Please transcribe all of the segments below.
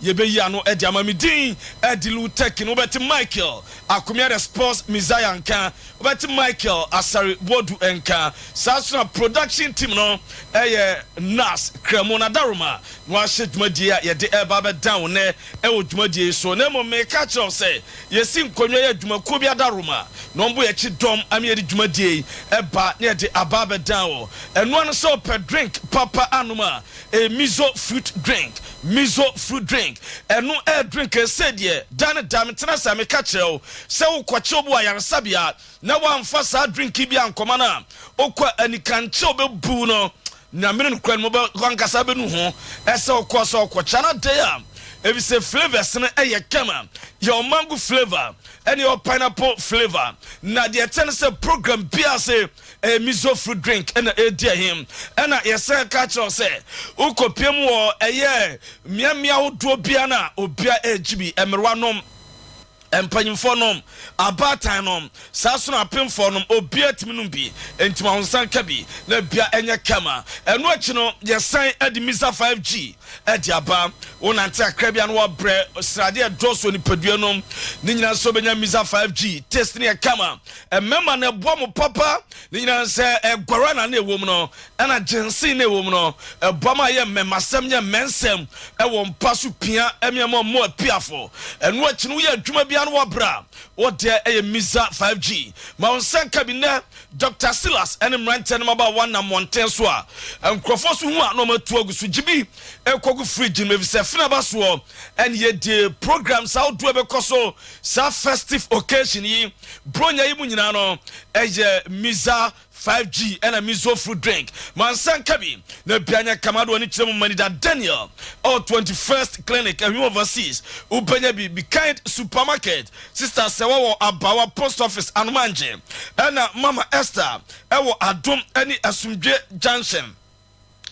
Yɛbɛyi ano de ama. Me din de Lutek no. Wobɛte Michael Akomea the Sports Messiah nka, wobɛte Michael Asare Boadu nka. Saa so na production team no ɛyɛ Nas Kramo na Daroma na wahyɛ dwumadie a yɛde ɛreba bɛdan wo nɛ ɛwɔ dwumadie yi so. Na mmom meka kyerɛ wo sɛ yɛsi nkonnwa yɛ adwumakuo bi adaroma na ɔmbɔ yɛkyi dɔm ama yɛde dwumadie yi ɛba na yɛde aba abɛdan wo. Ɛnoa no sɛ wopɛ drink papa anom a, ɛyɛ Mizo Fruit Drink. Mizo Fruit Drink, ɛno ɛyɛ drink ɛsɛ deɛ da ne da. Metena sɛ meka kyerɛ wo sɛ wokɔkyɛ obi wɔ ayaresabea na woamfa saa drink yi bi ankɔma no a, wokɔ anikankye wobɛbu no. Nyame no nokora no wankasa bɛnu ho ɛsɛ wokɔ sɛ wokɔkyɛ no de a, ɛfisɛ flavours no ɛyɛ kama. Yɛwɔ mango flavour ɛne yɛwɔ pineapple flavour. Na deɛ ɛkyɛ no sɛ program bia se ɛyɛ Miso Fruit Drink ɛna ɛdi ahim. Ɛna yɛsɛ ka kyerɛw sɛ wokɔpie mu wɔ ɛyɛ mmeammea ahodoɔ bia no a, obia ɛregye bi. Mmerewa nom, mpanyimfoɔ nom, abaatan nom, saa so na apemfoɔ nom, obia tumi nom bi. Nti ma wo nsa nka bi na bia ɛnyɛ kama. Ɛno akyi no, yɛsan de Misa 5G ɛde aba. Wonante akra bi a na wabrɛ, sradeɛ ɛdɔɔso nipadua nom ne nyinaa nso, wobɛnya Misa 5G. Taste ne yɛ kama. Mmarima no, ɛboa mo papa. Ne nyinaa sɛ ɛguarana na ɛwɔ mu no, ɛna ginseng na ɛwɔ mu no, ɛboa ma yɛ mmɛmasɛm, yɛ mmɛnsɛm ɛwɔ mpa so pia ɛmiɛmɔ mo apiafo. Ɛno akyi no, woyɛ adwuma bi ano wɔbrɛ wɔdeɛ ɛyɛ Misa 5G. Ma wo nsa nka bi nnɛ. Dr Silas ɛne mmeranteɛ no maba wɔnam mmɔnten so a nkurɔfoɔ so hu a na ɔmatu agu so gye bi ɛkɔgu fridge no, efisɛ fena ba soɔ. Ɛne yɛde program saa ahodoɔ ɛbɛkɔ so saa festive occasion yi, bronya yi mu nyinaa no, ɛyɛ Misa 5G ɛna Miso Fruit Drink. Mansa nka bi na bia nyɛ kama de wɔne kyerɛ mu. Manida Daniel ɔwɔ 21st Clinic, Ɛhwim Overseas, wobɛnya bi. Be Kind Supermarket, Sister sɛ wɔwɔ Abawa Post Office, Anomangye, ɛna Mama Esther ɛwɔ Adom ɛne Asomdwe Junction.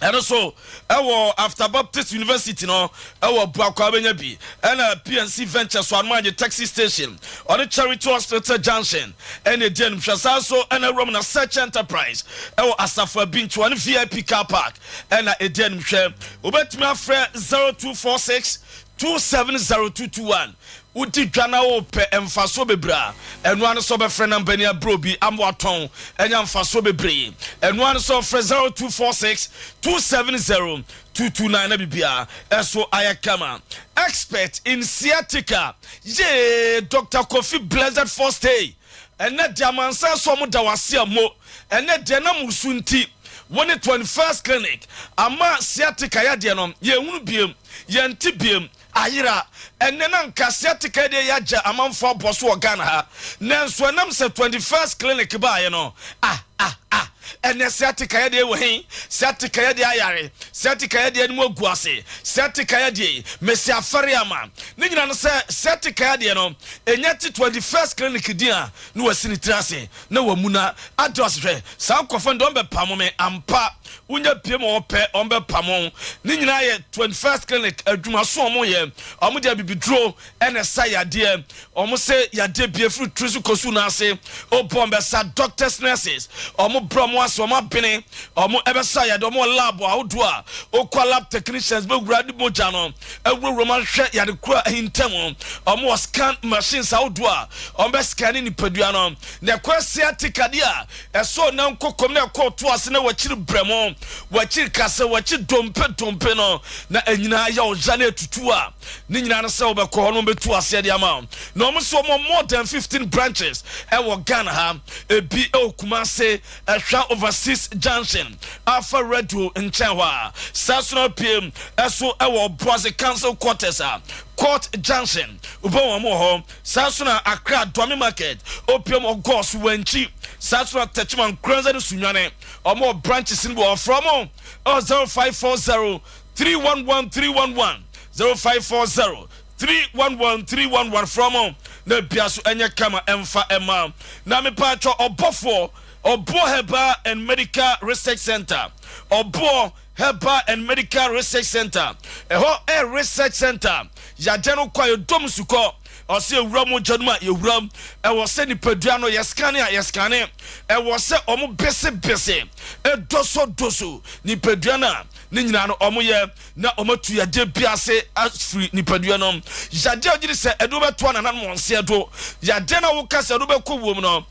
Ɛno so ɛwɔ after Baptist University no, ɛwɔ Buakwa, bɛnya bi. Ɛna PNC Venture so, Anomangye Taxi Station, ɔne Charity Hospital Junction ɛna ɛdi anim hwɛ. Saa so ɛna awuram na Search Enterprise ɛwɔ Asafo Abi nti, ɔne VIP Car Park ɛna ɛdi anim hwɛ. Wobɛtumi afrɛ 0246 270221. Wodi dwa na wopɛ mfasoɔ bebree a, ɛno ano sɛ wobɛfrɛ number ni aberɛ obi ama watɔn ɛnya mfasoɔ bebree. Ɛno ano sɛ wɔfrɛ 0246 270 229 na bibia ɛso ayɛ kama. Expert in sciatica yee, Dr Kofi Blessed Forstay, ɛnɛ deɛ amansan so ɔmo da wase a mo. Ɛnɛ deɛ nam wusu nti wɔne 21st Clinic ama sciatica yadeɛ no yɛnhunu biem, yɛnte biem, ayera. Ɛnɛ na nka sciatica deɛ yɛagya amanfoɔ abɔ so wɔ Ghana ha, nanso ɛnam sɛ 21st Clinic baeɛ no, ah ah ah, ɛnɛ sciatica yɛ deɛ wɔ he? Sciatica yɛ deɛ ayare, sciatica yɛ deɛ anim agu ase, sciatica yɛ deɛ mesi afɛre ama ne nyina no sɛ sciatica yɛ deɛ no ɛnya te 21st Clinic din a, na wasi ne tiri ase na wamu na ade ase. Hwɛ, saa nkɔfo no deɛ, ɔmbɛpamo me ampa. Wonya pie ma wɔpɛ, ɔmbɛpamo. Ne nyinaa yɛ 21st Clinic adwumaso. Ɔmo yɛ, ɔmo de abibiduro ɛna ɛsa yadeɛ. Ɔmo sɛ yadeɛ bie firi tiri so kɔsu n'ase ɔbɔ ɔmbɛsa. Doctors, nurses, ɔmo brɛ ɔmo ase, ɔmo abene, ɔmo ɛbɛsa yadeɛ. Ɔmo wɔ lab ahodoɔ a okɔ, lab technicians bɛwura de mogya no awurawura mu ahwɛ yade koro a ahintam. Ɔmo wɔ scan machines ahodoɔ a ɔmo bɛ scan ne nipadua no. Na ɛkɔ sciatica deɛ a ɛsɔ nan kɔkɔm na ɛkɔ to ase na wɔakyiri brɛmo, wɔakyiri kasa, wɔakyiri dompe dompe no na ɛnyinaa yɛ ɔgya na etutu a, ne nyinaa no sɛ wɔbɛkɔ hɔ no, wɔbɛtu aseɛ de ama wo. Na wɔn nso wɔn more than 15 branches ɛwɔ Ghana ha. Ebi ɛwɔ Kumase, Ɛhwɛ Overseas Junction, Alpha Radio nkyɛn hɔ a. Saa so na pie ɛso ɛwɔ Boase Council Quarters a Court Junction, wobɛ wɔn wɔ hɔ. Saa so na Accra Dɔmi Market, opiem ɔgɔs wɔnkyi. Saa so na Tɛkyima, Nkuranza ne Sunyane, ɔmo wɔ branches no bi. Ɔfrɛ ɔmo ɔ 0540 311 311, 0540 311 311. Frɛ mo na bia so ɛnyɛ kama ɛmfa ɛma. Na mepatwɔ ɔbɔfoɔ Ɔboɔ Herbal and Medical Research Center, Ɔboɔ Herbal and Medical Research Center, ɛhɔ ɛ research center. Yagye no kɔ a, yɛdɔm sukɔ ɔsɛ ewura mu gya no mu a, yɛwura mu. Ɛwɔ sɛ nipadua no yɛ scan a, yɛ scan. Ɛwɔ sɛ ɔmo besebese, ɛdɔsɔdɔsɔ nipadua no a. Ne nyinaa no ɔmo yɛ na ɔmo atu yadeɛ bi ase afiri nipadua no. Yadeɛ a ɔgye di sɛ ɛde wobɛto anananom wɔn nseɛ do. Yadeɛ no a woka sɛ ɛde wobɛkɔ wuom no,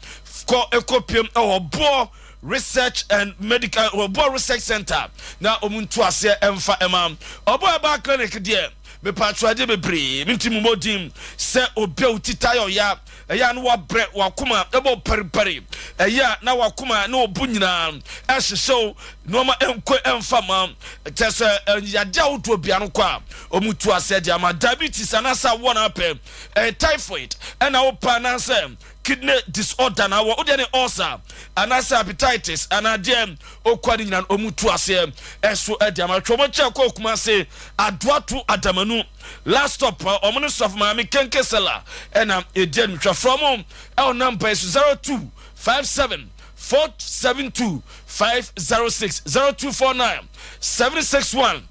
kɔ ɛkɔ piem ɛwɔ boɔ research and medical ɔboɔ research center na ɔmo ntu aseɛ ɛmfa ɛma ɔboɔ herbal clinic deɛ. Mepatro adeɛ bebree me nti mumɔ din sɛ obi a oti taa yɛ ɔya ɛyɛ a na wabrɛ wakoma ɛbɔ paripari ɛyɛ a na wakoma ne ɔbo nyinaa ɛhyehyɛw nneɛma ɛnkɔ ɛmfa ma kyɛ sɛ yadeɛ ahodoɔ bia no kɔ a ɔmu tu aseɛ de ama diabetes anaasɛ awoɔ no apɛ ɛyɛ typhoid ɛna wopɛ anaasɛ kidney disorder na wɔ wodeɛ ne ulcer anaasɛ hepatitis anaa deɛ okua ne nyinaa ɔmu tu aseɛ ɛso ɛde ama twɛ ɔmo kyɛ kɔ okuma ase adoato adamanu last stop ɔmo ne sɔfo maame kenke sela ɛna edi animtwa frɛ ɔmo ɛwɔ namba yi so 0257 472 506, 0249 761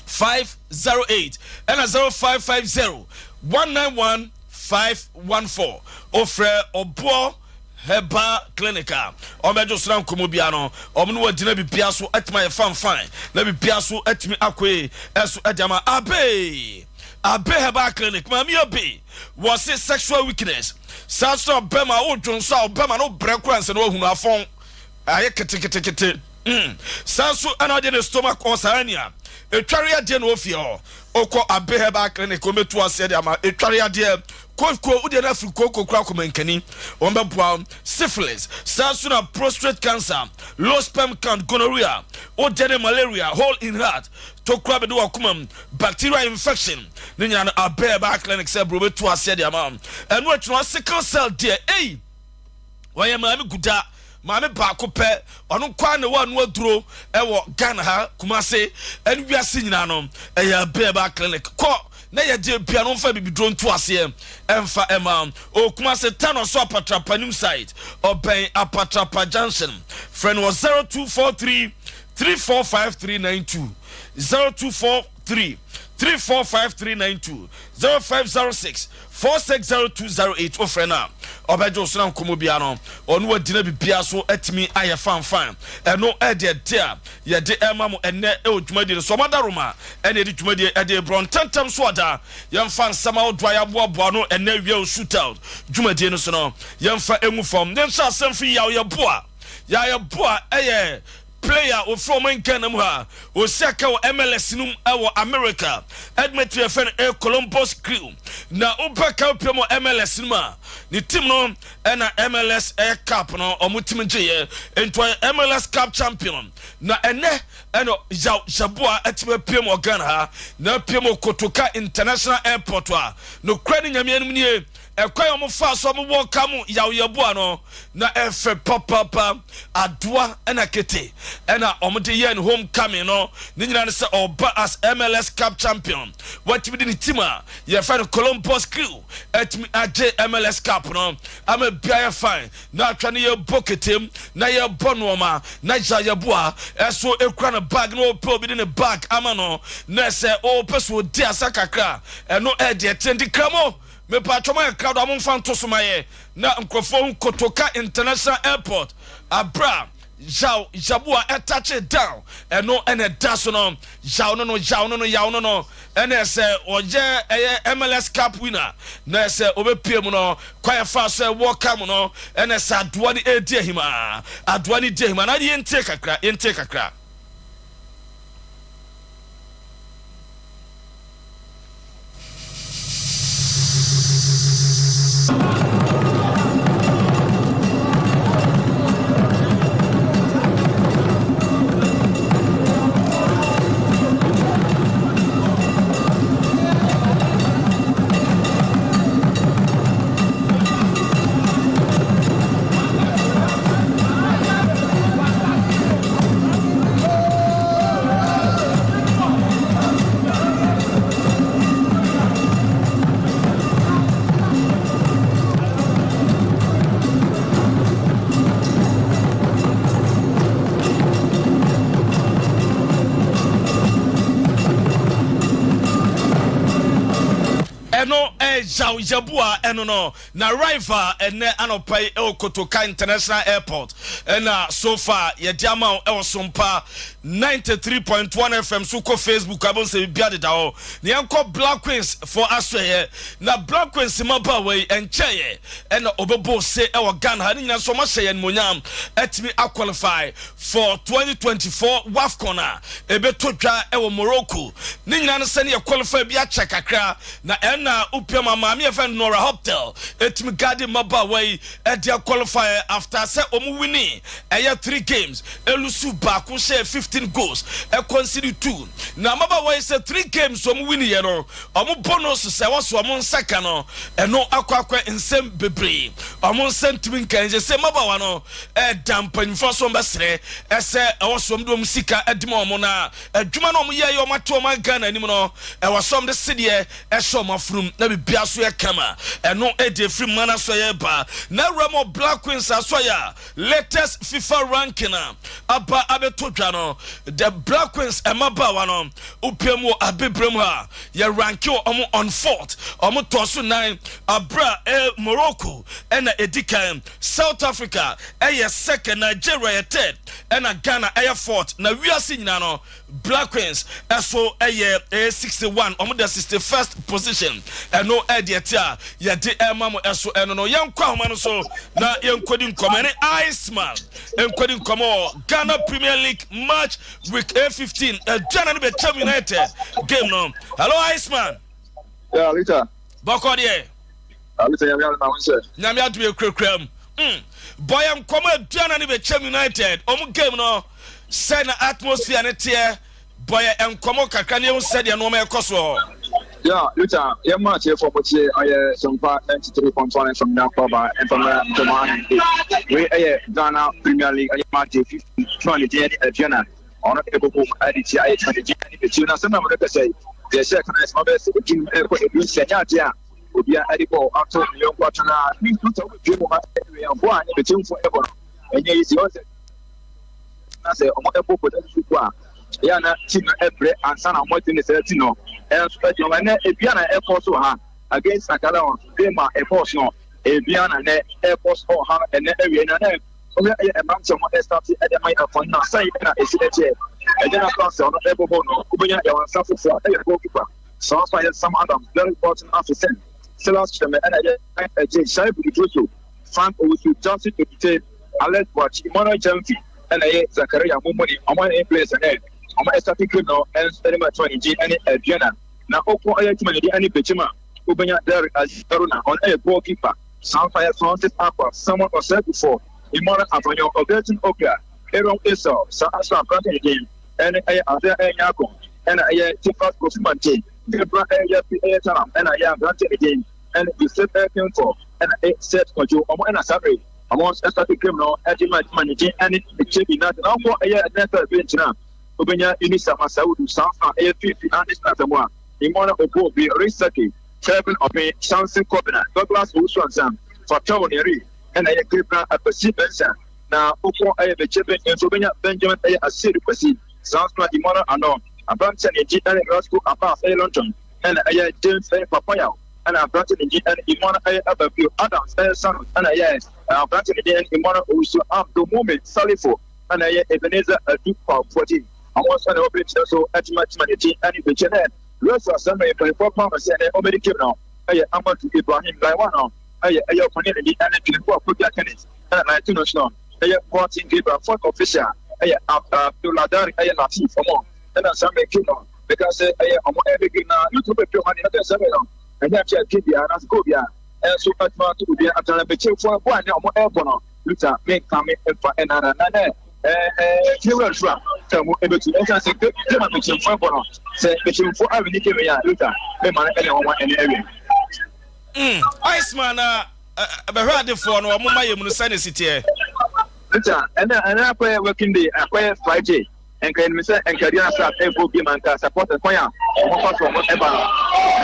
508 ɛna 0550 191 514. Ofrɛ ɔboɔ herbal clinic a ɔmɛgye sora nkɔmmɔ bia no ɔmo no wagyina bibia so atumi ayɛ fanfan na bibia so atumi akɔe ɛso ɛde ama abe abe herbal clinic. Maame abe wɔse sexual weakness saa so bɛma wodwo nso a ɔbɛma no brɛ kora nsɛ no wahunu afɔn ayɛ ketekete. Saa nso ɛna ɔde ne stomach ulcer hernia etware adeɛ na ofie hɔ okɔ abe herbal clinic wɔn aseɛ de ama etware adeɛ kooko wode no afiri kooko kora kɔmankani wɔn bɛboa. Syphilis saa nso na prostate cancer, low sperm count, gonorrhea, wode ne malaria, hole in heart, tokura bɛde wakoma mu, bacterial infection ne nyinaa no abe herbal clinic sɛ buro bɛtu aseɛ de ama. Ɛno akyi no sickle cell deɛ ei wɔyɛ maame guda maame baako pɛ ɔno nkwa na wɔ ano aduro ɛwɔ Ghana ha Kumase ɛne wiase nyinaa no ɛyɛ abe herbal clinic. Kɔ na yɛgye bia no mfa bibiduro nto aseɛ ɛmfa ɛma o Kumase tano so Apatrapa new site ɔbɛn Apatrapa junction. Frɛ no wɔ 0243 345392, 0243 345392, 0506 460208. Wofrɛ no a ɔbɛgye wo so na nkɔmmɔ bia no ɔno wagyina bibia so atumi ayɛ fanfan. Ɛno ɛde ɛde a yɛde ɛma mo ɛnɛ ɛwɔ dwumadie no so ɔmada roma ɛne yɛde dwumadie ɛde borɔ ntɛntɛm so ɔda yɛmfa nsɛm ahodoɔ a yɛaboaboa no ɛnɛ wia shootout dwumadie no so no yɛmfa ɛngu fam. Yɛnhyɛ asɛm fi yaw yɛboa yɛayɛboa ɛyɛ player ofiri ɔmo Ghana mu ha osi aka wɔ MLS no mu ɛwɔ America Edmonton yɛfɛ no ɛ Columbus Crew na wobɛka wopɛ mu MLS no mu a ne team no ɛna MLS ɛyɛ cup no ɔmo team gyeeɛ nti ɔyɛ MLS Cup champion na ɛnɛ ɛna Yaw Yeboah ɛtumi apue mu wɔ Ghana ha na apue mu Kotoka International Airport a nokura ne Nyame anim nie ɛkwan a wɔfa so a wɔwɔ ka mu Yaw Yeboah no na ɛfɛ papapa adoa ɛna kete ɛna wɔde yɛ ne homecoming no ne nyinaa no sɛ ɔba as MLS Cup champion watumi de ne team a yɛfɛ no Columbus Crew ɛtumi agye MLS Cup no ama bia yɛ fine na atwa no yɛbɔ ketem na yɛbɔ nneɛma na Yaw Yeboah ɛso ekura ne bag na ɔpɛ obi de ne bag ama no na ɛsɛ ɔpɛ so ɔdi asa kakra ɛno ɛdeɛ kyɛn di kramo mepatwɔm ayɛ crowd a momfa nto so ma yɛ na nkurɔfoɔ hu Kotoka International Airport abra Yaw Yeboah ɛtouch down ɛno ɛna ɛda so no yaw no no yaw no no yaw no no ɛna ɛsɛ ɔyɛ ɛyɛ MLS Cup winner na ɛsɛ ɔbɛpie mu no kwan fa so ɛwɔ ka mu no ɛna ɛsɛ adoa no ɛredi ahima adoa no di ahima na yɛntie kakra yɛntie kakra. Ɛno ɛyaw yɛboa ɛno no na rival ɛnɛ anɔpa yi ɛwɔ Kotoka International Airport. Ɛna so far yɛde ama wo ɛwɔ Sompa 93.1 FM so. Kɔ Facebook abɔ nsɛ biribi adeda hɔ na yɛnkɔ Black Queens for asoɛyɛ. Na Black Queens mmabaawa yi ɛnkyɛeɛ ɛna ɔbɛbɔ se ɛwɔ Ghana ha ne nyinaa so ɔmahyɛ yɛn nimonyam ɛtumi aqualify for 2024 WAFCON a ɛbɛtɔ dwa ɛwɔ Morocco. Ne nyinaa no sɛ ne yɛ qualify bi akyɛ kakra na ɛna wopia ma maame yɛfɛ Nora Häuptle ɛtumi guide mmabaawa yi ɛde aqualify after sɛ ɔmo win ɛyɛ three games, ɛlose baako, hyɛ 15 goals, ɛconcede two. Na mmabaawa yi sɛ three games ɔmo win yɛ no, ɔmo bonus sɛ ɛwɔ so ɔmo nsa ka no, ɛno akɔ nsɛm bebree ɔmo nsa ntumi nka nhyɛ sɛ mmabaawa no ɛda mpanyinfoɔ so ɔmo bɛsrɛ ɛsɛ ɛwɔ so ɔmo de ɔmo sika ɛdi ma ɔmo. Na adwuma no ɔmo yɛ yɛ ɔmo ate ɔmo Ghana anim no, ɛwɔ so ɔmo de sedeɛ ɛhyɛ ɔmo afurum na bibia so yɛ kama. Ɛno ɛdi efiri mu mana so yɛ ba na awura mu. Black Queens aso yɛ a latest FIFA ranking a aba abɛto dwa no, the Black Queens mmabaawa no wopia mu wɔ abibire mu ha, yɛ rank ɔmo on fourth, ɔmo tɔ so nan, abira ɛ Morocco ɛna edi kan, South Africa ɛyɛ second, Nigeria yɛ third, ɛna Ghana ɛyɛ fourth. Na wiase nyinaa no, Black Queens ɛso ɛyɛ 61, ɔmo da 61st position. Ɛno ɛdeɛ ti a yɛde ɛma mo ɛso ɛno no. Yɛnkɔ ahoma no so na yɛnkɔdi nkɔmɔ ɛne Iceman nkɔdi nkɔmɔ Ghana Premier League match week A15, Aduana no Bɛkyɛm United game no. Hello, Iceman. Yeah, Lita. Bɔkɔ deɛ? Lita, nyame adom ahun sɛ. Nyame adom yɛ kurakura mu. Bɔyɛ nkɔmɔ Aduana ne Bɛkyɛm United ɔmo game no, sɛ na atmosphere ne teɛ, bɔyɛ nkɔmɔ kakra ne ehu sɛdeɛ nneɛma ɛkɔ soɔ. Yeah, Lita, yɛn mu akyerɛfoɔ mo tie ɔyɛ Sompa 93.1 FM Nyankɔba mfama ntɔmɔ ahemfe. Wei ɛyɛ Ghana Premier League, ɛyɛ match day 15 tuma ne din ɛne Aduana ɔno ɛbɔbɔ mu ɛde tia ɛyɛ tuma ne din ɛne Bɛkyɛm. Na sɛm a mo de kɛsɛ yi deɛ ɛhyɛ kan ɛsɛ ɔbɛyɛ sɛ edu ɛkɔ 60 ɛnyɛ adeɛ a obia ɛde bɔɔl ato ne yɔnko ato. Na Lita, wobɛpie mu ha ɛwɛ bɔ a ne Bɛkyɛmfoɔ ɛbɔ no ɛnyɛ yi si ɔsɛ na sɛ ɔmo ɛbɔ possession football a ɛyɛ na team no ɛbrɛ ansa na ɔmo atumi ne sɛ team no ɛnso ɛdi ɔmo. Ɛnɛ ebia na ɛkɔ so ha against Akala game a ɛkɔ so no, ebia na nɛ ɛkɔ so ha ɛnɛ ɛwie na nɛ ɔmo ɛyɛ mmeranteɛ ɔmo ɛstart ɛde ama yɛ na sɛn ɛna esi ɛkyɛ ɛgyɛ na class ɔno ɛbɔ bɔ no, wobɛnya yɛwɔ nsa foforɔ ɛyɛ goalkeeper saa nso ayɛ Sam Adams, Derek Bolton, Afisen Silas Kyerɛmɛ, ɛna ɛyɛ ɛgye Shaibu Idroso, Frank Owusu, Johnson Otute, Alex Boakye, Emmanuel Jamfi, ɛna ɛyɛ Zakaria Momoni. Ɔmo ɛyɛ players ɛnɛ ɔmo ɛstart game no ɛnso ɛde ma tuma ne gye ɛne Aduana. Na ɔkɔ ɛyɛ tuma ne gye ɛne Bɛkyɛm a, wobɛnya Derek Azaruna, ɔno ɛyɛ goalkeeper. Saa nso ayɛ Francis Akwa, Samuel Ɔsɛkufo, Emmanuel Avanyo, Obertin Okra, Aaron Esau, saa nso aberante ne din ɛne ɛyɛ Adea ɛyɛ Nyako, ɛna ɛyɛ Tifas Kofimante, Gabriel ɛyɛ Yafi ɛyɛ Taram, ɛna ɛyɛ aberante ne din ɛne Joseph Ɛkemfo, ɛna ɛyɛ Seth Kwadwo. Ɔmo ɛna saa bere ɔmo ɛstart game no ɛde ma tuma ne din ɛne Bɛkyɛm na ɔkɔ ɛyɛ nɛfɛ bench na wobɛnya Unisa Masaudu, saa nso a ɛyɛ Fifi Ande Asamoah, Emmanuel Obobi, Risaki Kevin Ɔpin, Samson Kobina, Douglas Owusu Ansam, Fatou Neri, ɛna ɛyɛ Gabriel Akwasi Bensa. Na wokɔ ɛyɛ Bɛkyɛ nso, wobɛnya Benjamin ɛyɛ Asiedu Kwasi, saa nso na Emmanuel Ano, aberanteɛ ne gyi ɛne Rasco Abbas ɛyɛ London, ɛna ɛyɛ James ɛyɛ Papayaw, ɛna aberanteɛ ne gyi ɛne Emmanuel ɛyɛ Ababio Adams ɛyɛ Sanus, ɛna ɛyɛ aberanteɛ ne gyi ɛne Emmanuel Owusu Abdulmumin Salifo, ɛna ɛyɛ Ebenezer Adu Pawfoɔgye. Ɔmo nso ɛna ɛwɔ bench no so ɛtuma tuma ne gyi ɛne Bɛkyɛ. Nɛ referee asɛm na mpanyinfoɔ pam sɛ ɛnɛ ɔmɛdi game no ɛyɛ Amadu Ibrahim. Line one no ɛyɛ ɔpanin ne di ɛne Twene Akobia Kenneth, ɛna line two no so no ɛyɛ Boatin Gabriel. Fourth official ɛyɛ Abduladari ɛyɛ Latif. Ɔmo ɛna saa mɛ game no bɛka sɛ ɛyɛ ɔmo ɛbɛ game na youtube bɛ pɛ ɔmo ani ɛtɛ sɛ no ɛnyɛ akyɛ game bia anaasɛ goal bia ɛnso ɛtuma to obi atana. Bɛkyɛfoɔ bɔ a ne ɔmo ɛɛbɔ no, Luther menka me mfa ɛnara na nɛ ɛɛ fiewura nso a sɛ mo ɛbɛtu ɛnsa sɛ game a bɛkyɛfoɔ ɛbɔ no sɛ bɛkyɛfoɔ a wini game yɛ a, Luther mɛma no ɛne wɔn ɛne ɛwɛ. Iceman na bɛhwɛ adefoɔ no, ɔmo ma yɛ mu no sɛ ne si teɛ. Luther, ɛnɛ akɔyɛ working day, akɔyɛ Friday. Nka yɛn sɛ nka Aduana Stars ɛbɔ game a, nka supporters kwan a ɔmo fa so ɔmo ɛba no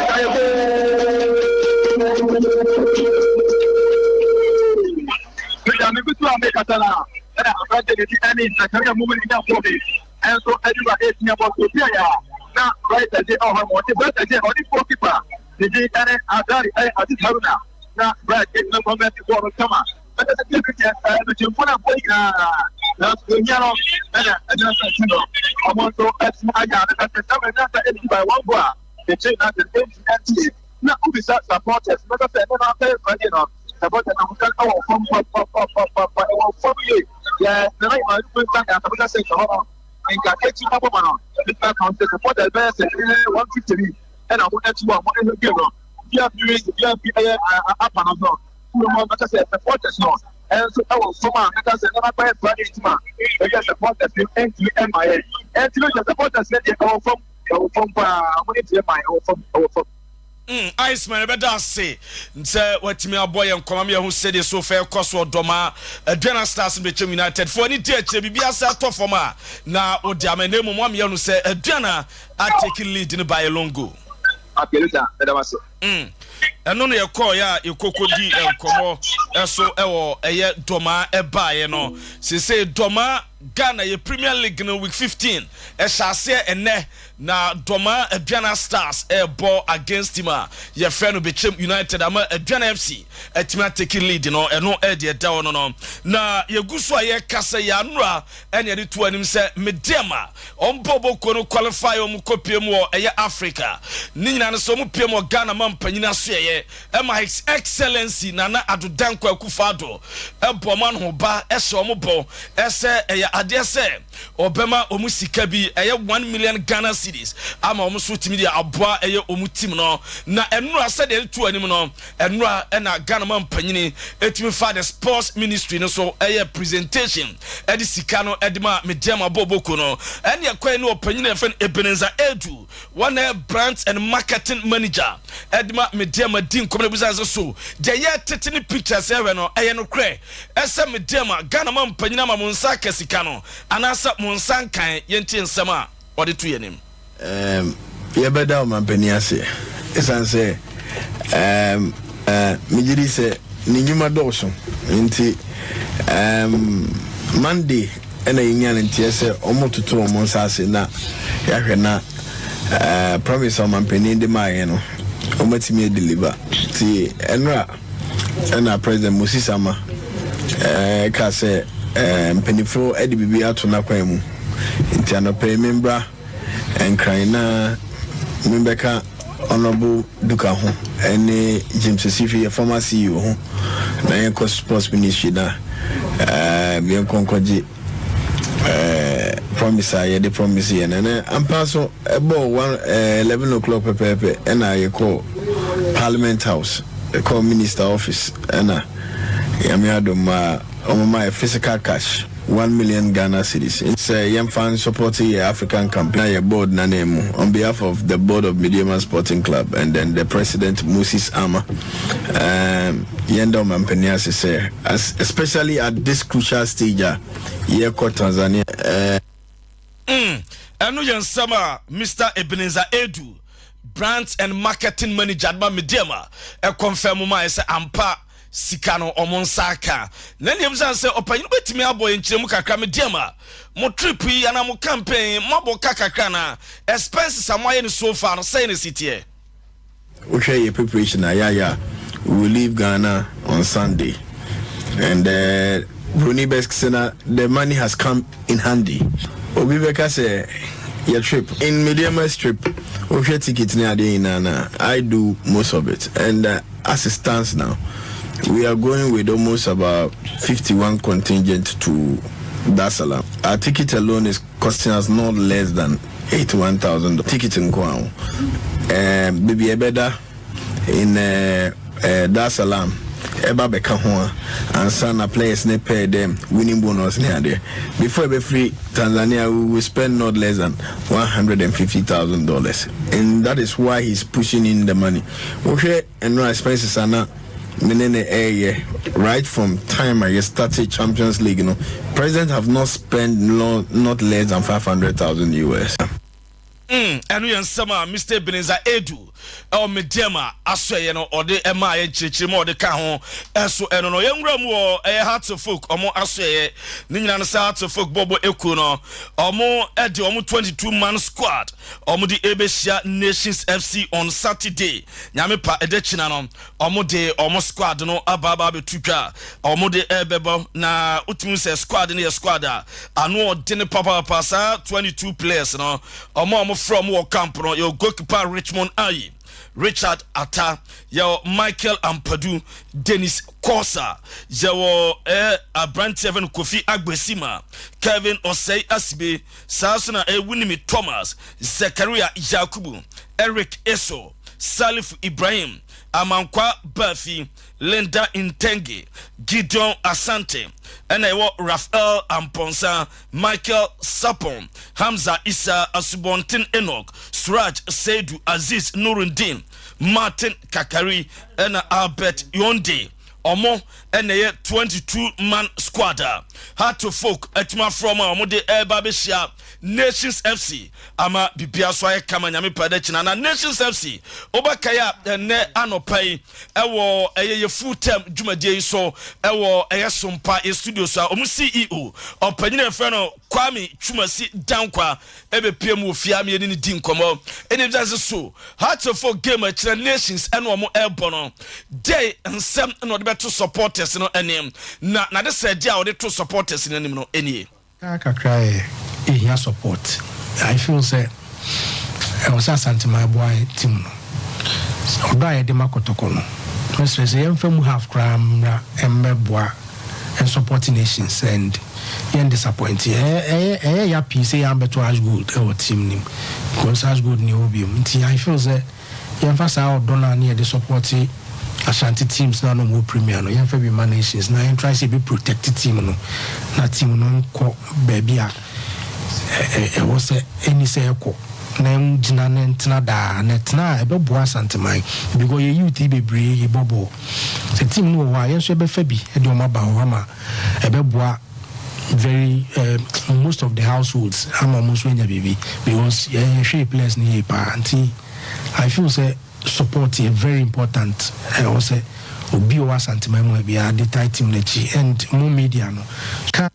nka yɛ goal. Luther, mi kutu a mekasa na ɛna aberante ne ti ɛne Zakaria Mumu ne nya bɔ bi ɛnso ɛde ba ɛtia bɔ so obi a yɛ a na Bright Agye ɛwɔ hɔ ma ɔde Bright Agye ɔde goalkeeper. Ne din ɛne Azari ɛyɛ Aziz Haruna na Bright ɛgyina gɔmɛnti bɔɔl no kama. Ɛsɛ sɛ tv kyɛ ɛbɛkyɛmfo no aboa nyinaa nanso ohia no ɛna ɛgyina sɛ ti no ɔmo nso ɛtumi ayɛ a mɛka sɛ sɛ ɛgyina sɛ ɛdi by one goal a ɛkyɛ United ɛntumi ɛntie na wobisa supporters mɛka sɛ ɛnɛ no afɛyɛ Friday no supporters ahosuo ɛwɔ fam papapapapa, ɛwɔ fam yie. Yɛ nana yɛ maa nsa nka asabota sɛ ɛhɔ no nka ɛkyi abɔ ma no nipa kan sɛ supporters bɛyɛ sɛ 150 bi ɛna ɔmo ɛkyi wɔ ɔmo ɛhwɛ game no bia bi bia bi ɛyɛ apa no so kurom hɔ. Mɛka sɛ supporters no ɛnso ɛwɔ fam a mɛka sɛ nana bɛyɛ Friday team a ɛyɛ supporters no ɛntumi ɛma yɛ ɛntumi sɛ supporters no deɛ ɛwɔ fam, ɛwɔ fam paa. Ɔmo ne tie ma ɛwɔ fam, ɛwɔ fam. Iceman, ɛbɛda ase sɛ watumi abɔ yɛn nkɔmɔ mi yɛho sɛdeɛ so fɛ kɔ so Ɔdɔma Aduana Stars no Bɛkyɛm United foɔ ani di akyire. Biribi ase atɔ fam a na wode ama na mmom ameyɛ no sɛ Aduana atake lead no by a long goal. Akelisa, ɛdam ase. Ɛno no yɛkɔɔyɛ a yɛkɔkɔ di nkɔmmɔ ɛso ɛwɔ ɛyɛ Dɔma ɛbaeɛ no. Sese Dɔma Ghana yɛ Premier League no week 15 ɛhyɛ aseɛ ɛnɛ na Dɔma Aduana Stars ɛɛbɔ against team a yɛfrɛ no Bɛkyɛm United ama Aduana FC ɛtumi atake lead no. Ɛno ɛde ɛda hɔ no na yɛgu so a yɛkasa yɛ anora ɛne yɛde to anim sɛ Medeama ɔmbɔ bɔkuo no qualify, ɔmo kɔpie mu wɔ ɛyɛ Africa ne nyinaa no sɛ ɔmo pie mu wɔ Ghana ma mpanyin asoɛyɛ ɛma His Excellency Nana Addo Dankwa Akufo Addo ɛbɔ ɔmo ano ba ɛhyɛ ɔmo bɔ ɛsɛ ɛyɛ adeɛ sɛ ɔbɛma ɔmo sika bi ɛyɛ 1 million Ghana cedis ama ɔmo so tumi de aboa ɛyɛ ɔmo team no. Na ɛnura sɛdeɛ ɛde to anim no, ɛnura ɛna Ghana ma mpanyini etumi fa the sports ministry no so ɛyɛ presentation ɛde sika no ɛde ma Medeama bɔ boko no. Ɛne ɛkɔɛ ne ɔpanyin a yɛfrɛ no Ebenezer Edu, wɔn ɛyɛ brand and marketing manager ɛde ma Medeama, di nkɔmɔ na ebusa sɛ so deɛ yɛ tete ne pictures ɛwɛ no ɛyɛ no korɛ ɛsɛ Medeama Ghana ma mpanyin ama mo nsa aka sika no anaasɛ mo nsa nkan. Yɛntie nsɛm a ɔde to yɛn anim. Yɛbɛda ɔmampanin ase ɛsiane sɛ megye di sɛ ne nnwuma dɔɔso nti Monday ɛna yɛnya no nteɛ sɛ ɔmo toto ɔmo nsa ase na yɛahwɛ na promise a ɔmampanin de maayɛ no ɔmatumi adeliver. Nti ɛnora ɛna President Moses Ama ka sɛ mpanimfoɔ de biribi ato n'akwan mu nti anɔpɛ yi membra Nkran na membɛka Honorable Duka ho ɛne James Osifi, yɛ former CEO ho, na yɛnkɔ sports ministry na yɛnkɔ nkɔgye promise a yɛde promise yɛ no. Ɛnɛ ampa so ɛbɔɔ one 11 o'clock pɛpɛɛpɛ ɛna yɛkɔ Parliament House, yɛkɔ minister office, ɛna Nyame adom a ɔmama yɛ physical cash 1 million Ghana cedis sɛ yɛmfa support yɛ African campaign na yɛ board na mu. On behalf of the board of Medeama Sporting Club and then the president Moses Ama, yɛnda ɔmampanin ase sɛ especially at this crucial stage a yɛkɔ Tanzania. Ɛno yɛ nsɛm a Mr Ebenezer Edu, brand and marketing manager adema Medeama, ɛkɔnfɛn mu ma ayɛ sɛ ampa sika no ɔmo nsa aka. Na nneɛm sɛ ɔpanyin bɛtumi abɔ yɛn nkyerɛmu kakra. Medeama mo trip yi anaa mo campaign mo abɔ ka kakra na expenses a mo ayɛ no so far no sɛn ne si teɛ? Wohwɛ yɛ preparation a yɛayɛ a, we will leave Ghana on Sunday and Bruni bɛsɛ na the money has come in handy. Obi bɛka sɛ yɛ trip in Medeama's trip, wohwɛ ticket ne adeɛ nyinaa na I do most of it, and as it stands now we are going with almost about 51 contingent to Dar es Salaam. Our ticket alone is costing us not less than 81,000 ticket nko a baabi ɛbɛda in Dar es Salaam ɛba bɛka ho a ansa na players ne pay them winning bonus ne adeɛ. Before ɛbɛfiri Tanzania, we will spend not less than $150,000, and that is why he's pushing in the money. Wohwɛ ɛno expenses ana mene ne ɛyɛ right from time I started Champions League no, president have not spent no, not less than 500,000 US. Ɛno yɛ nsɛm a Mr Ebenezer Edu. Ɛwɔ Medeama asɔeɛ no ɔde ɛmaa yɛ nkyerɛkyerɛ mu a ɔde ka ho ɛso ɛno no. Yɛnwura mu wɔ ɛyɛ Hearts of Oak ɔmo asɔeɛ ne nyinaa no sɛ Hearts of Oak bɔbɔ ekuo no, ɔmo ɛde ɔmo 22 man squad ɔmo de ɛbɛhyia Nations FC on Saturday. Nyame pa ɛda kyina no, ɔmo de ɔmo squad no aba abɛto dwa, ɔmo de ɛbɛbɔ. Na wotumi sɛ squad no yɛ squad a ano ɔde papaapa. Saa 22 players no, ɔmo a ɔmo frɛ ɔmo wɔ camp no yɛ goalkeeper Richmond Ayi, Richard Ata, yɛwɔ Michael Ampadu, Dennis Kosa, yɛwɔ aberanteɛ fɛ no Kofi Agbesima, Kevin Osei Asibe, saa so na Wunimi Thomas, Zakaria Yakubu, Eric Eso, Salif Ibrahim, Amankwa Bafi, Linda Intenge, Gideon Asante, ɛna ɛwɔ Raphael Amponsa, Michael Sapon, Hamza Isa, Asubɔnten Enoch, Suraj Seidu, Aziz Nurudin, Martin Kakari, ɛna Albert Yonde. Ɔmo ɛna ɛyɛ 22 man squad a Hearts of Oak atumi afrɛ ɔmo a ɔmo de ɛreba abɛhyia Nations FC ama bibia so ayɛ kama. Nyame pa dɛ kyina na Nations FC wobɛkae a, ɛnɛ anɔpa yi ɛwɔ ɛyɛ yɛ full term dwumadie yi so ɛwɔ ɛyɛ Sompa yɛ studio so a, ɔmo CEO ɔpanyin a yɛfrɛ no Kwame Twumasi Dankwa ɛbɛpie mu wɔ fie a mmienu ne di nkɔmmɔ. Ɛna ebisa sɛ so Hearts of Oak game akyerɛ Nations ɛna ɔmo ɛrebɔ no de nsɛm ɛna ɔde bɛto supporters no anim, na nade sɛ ɛde a ɔde to supporters no anim no ɛnie. Kakra yɛ ehia support. I feel sɛ ɛwɔ sɛ Asanteman aboa team no. Ɔdɔ a yɛde ma Kɔtɔkɔ no, mɛsrɛ sɛ yɛmfa mu half koraa mmra mmɛboa and support Nations and yɛn disappoint. Ɛyɛ ya pii sɛ yɛn abɛto Ash Gold ɛwɔ team nim because Ash Gold ni hɔ biom. Nti I feel sɛ yɛmfa saa ɔdɔ no a ne yɛde support Ashanti teams na no mo Premier no, yɛmfa bi ma Nations na yɛn try sɛ ebi protect team no na team no nkɔ baabi a ɛwɔ sɛ ɛni sɛ ɛkɔ na gyina ne ntena daa na tena a ɛbɛboa Asanteman, because yɛ youth yi bebree yɛ bɔ bɔɔl. Sɛ team no wɔ hɔ a, yɛn nso yɛbɛfa bi ɛde wɔn aba hɔ ama ɛbɛboa very most of the households ama wɔn nso anya biribi, because yɛn yɛhwɛ players no yie paa. Nti I feel sɛ support yɛ very important. Ɛwɔ sɛ obi a ɔwɔ Asanteman mu a biara de tie team n'akyi and mo media no ka.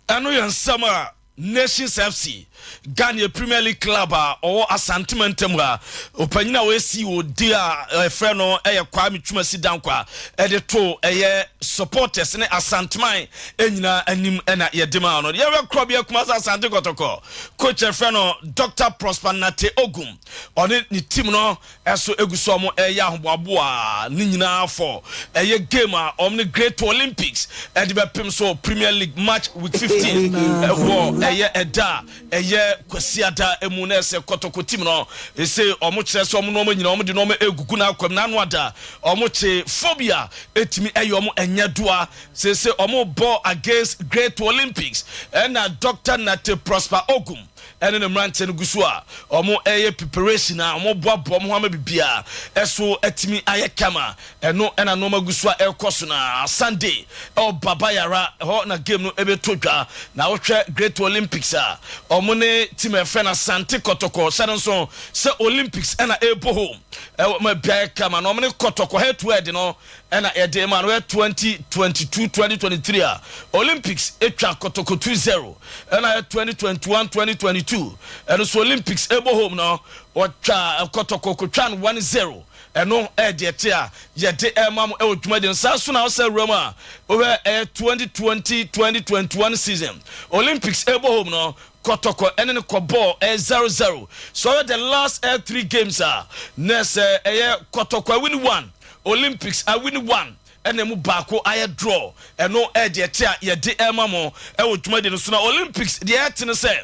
Ɛno yɛ nsɛm a Nations FC, Ghana Premier League club a ɔwɔ Asantema ntam ha, ɔpanyin a wɔasi wɔ di a ɛfrɛ no ɛyɛ Kwame Twumasi Dankwa ɛde to ɛyɛ supporters ne Asanteman nyinaa anim ɛna yɛde ma no. Yɛbɛ korɔ bi akuma sɛ Asante Kɔtɔkɔ coach ɛfrɛ no Dr Prosper Nate Ogum, ɔne ne team no ɛso egu so ɔmo ɛyɛ ahoboaboa ne nyinaa fɔ ɛyɛ game a ɔmo ne Great Olympics ɛde bɛpem so Premier League match week 15 ɛwɔ ɛyɛ ɛda a ɛyɛ Kwasiada emu. Na ɛsɛ Kɔtɔkɔ team no ɛsɛ ɔmo kyerɛ sɛ ɔmo nneɛma nyinaa ɔmo de nneɛma egugu n'akwam n'ano ada ɔmo kye phobia etumi ɛyɛ ɔmo ɛnyɛ doa sese ɔmo bɔ against Great Olympics. Ɛna Dr Nate Prosper Ogum ɛne ne mmeranteɛ no gu so a ɔmo ɛyɛ preparation a ɔmo boaboa ɔmo ho ama bibia ɛso ɛtumi ayɛ kama. Ɛno ɛna nneɛma gu so a ɛrekɔ so. Na Sunday ɛwɔ Baba Yara ɛhɔ na game no ɛbɛtɔ dwa. Na wohwɛ Great Olympics a, ɔmo ne team ɛfrɛ no Asante Kɔtɔkɔ. Hyɛ no nso sɛ Olympics ɛna ɛrebɔ home ɛwɔ ma bia kama na ɔmo ne Kɔtɔkɔ head to head no ɛna yɛde ma no yɛ 2022 2023 a Olympics atwa Kɔtɔkɔ 2-0, ɛna yɛ 2021 2022 ɛno so Olympics ɛbɔ home no wɔtwa Kɔtɔkɔ kotwa no 1-0. Ɛno ɛdeɛ te a yɛde ɛma mo ɛwɔ dwumadi no saa so. Na ɔsɛ wura mu a wɔbɛ ɛyɛ 2020 2021 season, Olympics ɛbɔ home no Kɔtɔkɔ ɛne ne kɔ bɔɔl ɛyɛ 0-0. So ɔyɛ the last three games a na sɛ ɛyɛ Kɔtɔkɔ awin one, Olympics awin one, ɛna mu baako ayɛ draw. Ɛno ɛdeɛ te a yɛde ɛma mo ɛwɔ dwumadi no so. Na Olympics deɛ ɛte no sɛ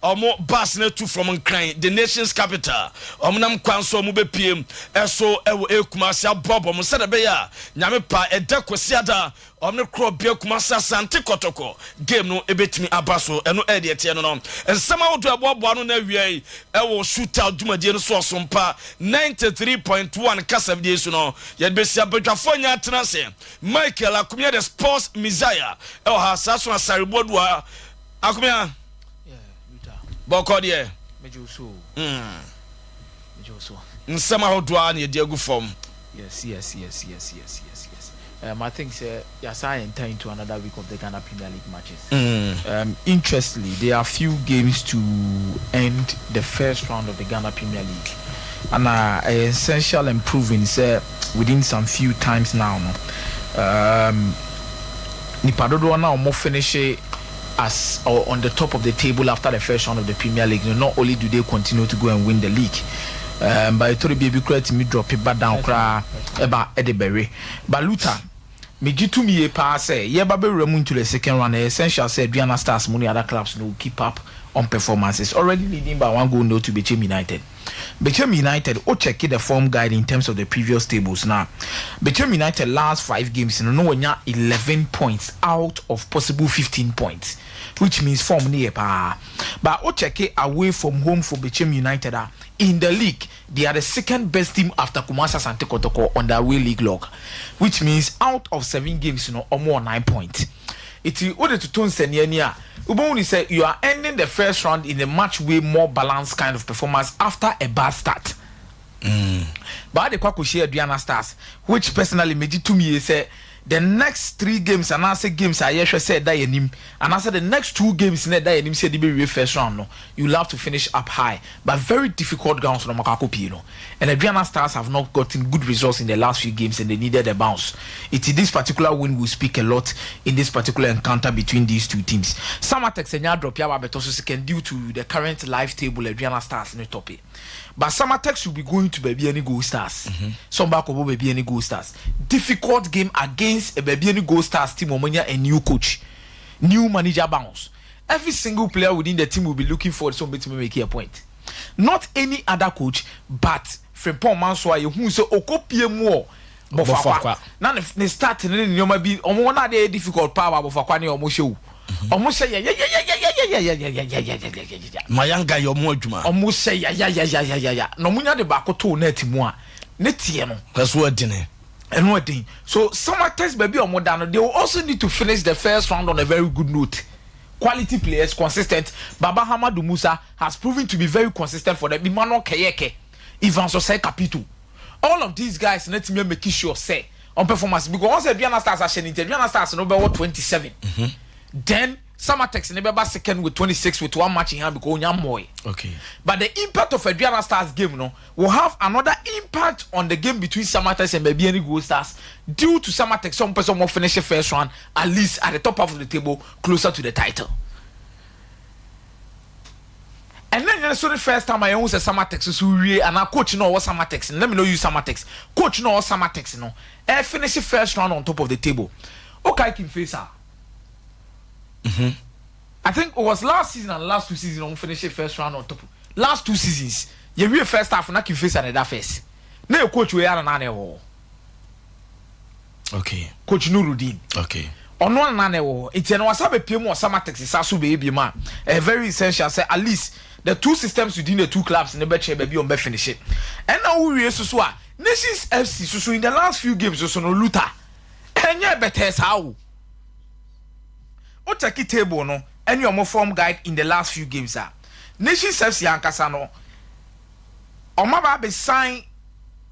ɔmo bus no atu from Nkran, the nation's capital. Ɔmo nam kwan so ɔmo bɛpiem ɛso ɛwɔ Ekumase aboabɔ mo sɛdeɛ ɛbɛyɛ a Nyame pa ɛda Kwasiada ɔmo ne korɔ bia Kumase Asante Kɔtɔkɔ game no ebɛtumi aba so. Ɛno ɛdeɛ teɛ no nsɛm ahodoɔ ɛboaboa no na awia yi ɛwɔ Shootout dwumadie no so Ɔsompa 93.1 kasafidie so no yɛde bɛsi. Abadwafoɔ nya atena ase. Michael Akomia, the Sports Messiah, ɛwɔ ha saa so. Asareboadoa Akomia bɔkɔ deɛ. Megye wo so. Megye wo so. Nsɛm ahodoɔ a na yɛde agu fam. Yes. I think sɛ yɛasan enter into another week of the Ghana Premier League matches. Interestingly, there are few games to end the first round of the Ghana Premier League. And essential and proven sɛ within some few times now no. Nipa dodoɔ na ɔmo finish as or on the top of the table after the first round of the Premier League, no, not only do they continue to go and win the league, but ɛtɔrɔ bi ebi kura tumi drop it back down koraa ɛba ɛde bɛwe. But Luther, megye tum yie paa sɛ yɛba bɛwura mu into the second round, ɛyɛ essential sɛ Aduana Stars mu ne other clubs no will keep up on performances. Already leading by 1 goal 0 to Bechem United. Bechem United, o check the form guide in terms of the previous tables now. Bechem United last five games no wɔnya 11 points out of possible 15 points, which means form ne yɛ paa. But o check it away from home for Bechem United ah, in the league they are the second best team after Kumasi Asante Kotoko on the away league log, which means out of seven games ɔmo wɔ 9 points. Eti o de toto nsɛnniɛ ni a wobɛhu ni sɛ you are ending the first round in a much way more balanced kind of performance after a bad start. But ade kɔ akɔhyia Aduana Stars, which personally megye tum yie sɛ the next three games anaasɛ games a yɛhwɛ sɛ ɛda yɛn anim anaasɛ the next two games na ɛda yɛn anim sɛ ɛde bɛwie first round no, you will have to finish up high, but very difficult grounds no mɔkɔ akɔ pii no, and Aduana Stars have not gotten good results in the last few games and they needed a bounce. It this particular win will speak a lot in this particular encounter between these two teams. Samatex ɛnya drop yaba abɛtɔ so second due to the current live table. Aduana Stars ne top it, but Samatex will be going to Bibiani Gold Stars. Some back of Bibiani Gold Stars, difficult game against a Bibiani Gold Stars team ɔmo nya a new coach, new manager bounce. Every single player within the team will be looking for somebody to make a point, not any other coach but Frimpong Manso a yehu sɛ okopie mu wɔ Bɔfakwa na ne start ne ne nneɛma bi ɔmo wɔn adeɛ difficult paa wɔ Abɔfakwa ne ɔmo hyɛ o, ɔmo hyɛ yɛyɛyɛyɛyɛyɛyɛyɛyɛyɛyɛyɛyɛ. Mayanga yɛ ɔmo adwuma. Ɔmo hyɛ yɛyɛyɛyɛyɛyɛ na ɔmo nya de baako to net mu a ne teɛ no. Ɛso ɛdene. Ɛno ɛden. So Samatex, baabi a ɔmo da no, they will also need to finish the first round on a very good note. Quality players, consistent. Baba Hamadu Musa has proven to be very consistent for them. Emmanuel Keyeke, Ivan Sosai Capito, all of these guys na timi make sure sɛ on performance, because once Aduana Stars ahyɛ ne nti Aduana Stars no bɛwɔ 27, then Samatex ne bɛba second with 26 with one match in hand because onya mmoe. But the impact of Aduana Stars game no will have another impact on the game between Samatex and Bibiani Gold Stars due to Samatex some person will finish the first round at least at the top half of the table, closer to the title. And then so the first time I own say Samatex so wie and our coach no was Samatex. Let me know you Samatex. Coach no was Samatex no. Eh, finish the first round on top of the table. Okay, King Faisal. I think it was last season and last two seasons on finish the first round on top. Last two seasons, you real first half na King Faisal na that first. Na your coach we are na na ɛwɔ. Coach Nurudin. Ɔno ana na ɛwɔ hɔ nti ɛno wasa bɛpie mu wɔ Samatex sa so bɛyɛ bi mu a ɛyɛ very essential sɛ at least the two systems within the two clubs ne bɛkyerɛ baabi a wɔn bɛ finish it. Ɛna wowie soso a Nations FC soso in the last few games soso no, Luther, ɛnyɛ bɛtɛɛ saa o. O check table no ɛne ɔmo form guide in the last few games a Nations FC ankasa no ɔmo aba abɛ sign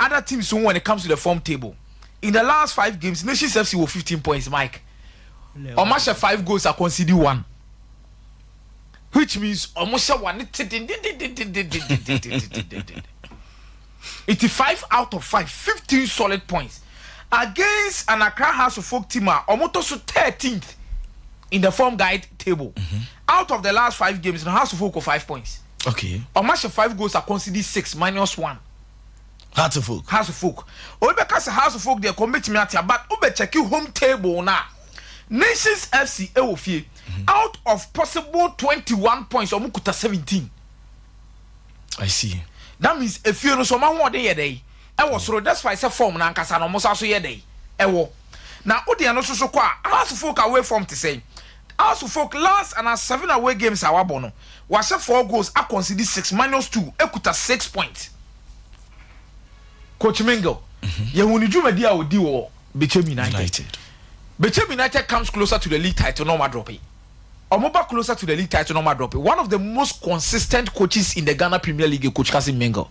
other teams when it comes to the form table. In the last five games, Nations FC wɔ 15 points, Mike. Ɔmo ahyɛ five goals a concede one, which means ɔmo hyɛ one te dendendendendendendendendendendendenden. 85 out of 5, 15 solid points against an Accra Hearts of Oak team a ɔmo tɔ so 13th in the form guide table. Out of the last five games no, Hearts of Oak wɔ 5 points. Ɔmo ahyɛ five goals a concede six, minus one. Hearts of Oak. Hearts of Oak, obi bɛka sɛ Hearts of Oak deɛ kɔn bɛtumi ate, but wobɛ check home table na Nations FC ɛwɔ fie, out of possible 21 points, ɔmo kuta 17. I see. That means efie no so ɔmo ahoɔden yɛ dɛ ɛwɔ soro despite sɛ form na ankasa na ɔmo sa so yɛ dɛ ɛwɔ na o deɛ no soso kɔ a Hearts of Oak away form te sɛ Hearts of Oak last and seven away games a wabɔ no, wahyɛ four goals, a concede six, minus two, ekuta 6 points. Coach Mingle, yɛhu ne dwumadi a odi wɔ Bechem United. United. Bechem United comes closer to the league title na ɔmo drop it. Ɔmo ba closer to the league title na ɔmo drop it. One of the most consistent coaches in the Ghana Premier League, Coach Kasim Mingle.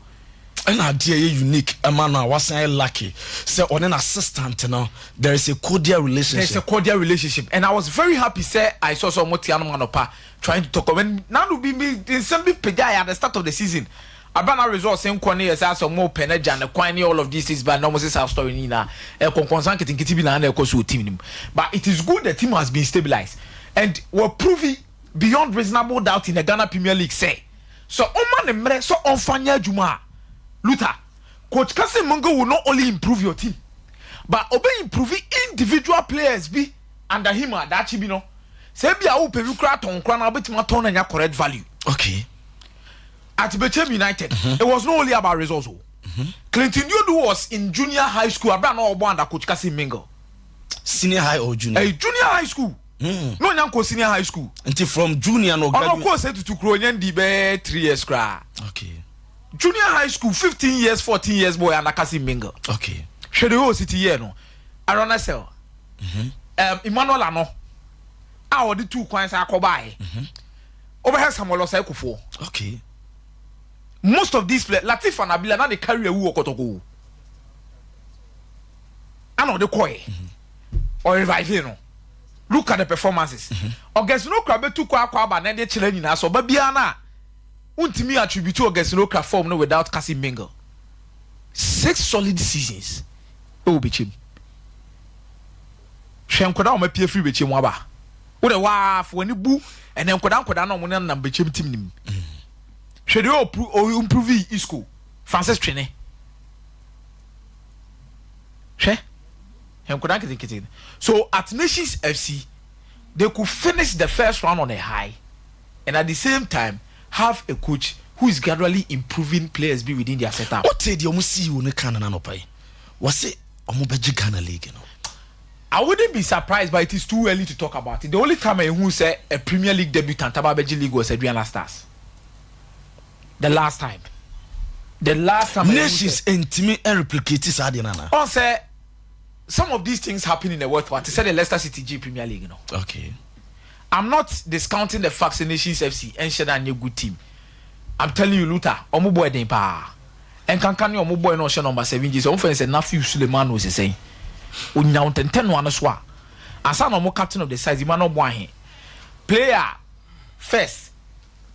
Ɛna adeɛ yɛ unique ɛma no a, wasan yɛ lucky sɛ ɔne n'assistant no, there is a cordial relationship. There is a cordial relationship, and I was very happy sɛ I saw sɛ ɔmo te anum anɔpa trying to talk when nanu bi nsɛm bi pagya at the start of the season, abana results nkɔ ne yɛ sɛ asɛ ɔmo pɛ ne gya ne kwan ne all of these things, but na ɔmo sɛ saa story ni nyinaa ɛkɔnkɔnsan nketenkete bi na ɛkɔ so wɔ team nim. But it is good the team has been stabilized and were proving beyond reasonable doubt in the Ghana Premier League sɛ so ɔma ne mmerɛ sɛ ɔnfa nyɛ adwuma a, Luther, Coach Kasim Mungo will not only improve your team but obe improve individual players bi under him a, daakye bi no, sɛ ebi a wopɛ bi kura tɔn kura na wobɛtumi atɔn na nya correct value. At Bechem United, it was not only about results o. Clinton Diodu was in junior high school abira na ɔbɔ under Coach Kasim Mingle. Senior high or junior? Junior high school. No nya nkɔ senior high school. Nti from junior no? Ɔno kɔ sɛ tutu kuro onye ndi bɛɛ 3 years koraa. Junior high school, 15 years, 14 years boy under Kasim Mingle. Hwɛ de o city year no, Aaron Essel, Emmanuel Ano a ɔde tu kwan sa akɔ baayɛ, ɔbɛhɛ Samuel Ɔsɛ Kufuor. Most of these players, Latif Anabila na ne career wu wɔ Kɔtɔkɔ ana ɔde kɔɛ, ɔrevive no. Look at the performances. Augustine Okra bɛtu kɔ akɔ aba na ɛde kyerɛ nyinaa so ɔba biara na wontumi attribute Augustine Okra form no without Kasim Mingle. Six solid seasons ɛwɔ Bɛkyɛm. Hwɛ nkɔda a wɔn apue firi Bɛkyɛm aba, wode waafo w'ani bu ɛnɛ nkɔda na wɔn nenam Bɛkyɛm team nim. Hwɛ deɛ ɔ improve Isco Francis Twene. Hwɛ nkɔda nketenkete. So at Nations FC, they could finish the first round on a high and at the same time have a coach who is gradually improving players be within their setup. Wote deɛ ɔmo CEO no ka no nanɔpa yi, wɔse ɔmo bɛgye Ghana League no. I wouldn't be surprised, but it is too early to talk about it. The only time I who say a Premier League debutant aba bɛgye league was Aduana Stars. The last time. The last time. Nations ntumi replicate saa deɛ nana. On say some of these things happen in the world. What say the Leicester City gye Premier League, no. I'm not discounting the fact that Nations FC and a good team. I'm telling you, Luther, ɔmo boy den paa. Nkankan ne ɔmo boy no ɔhyɛ number 7 G. So ɔmo fɛn sɛ Nafiu Suleiman no sɛ onya ntɛntɛn no ano so a, asa na ɔmo captain of the side Emmanuel Boahe, player first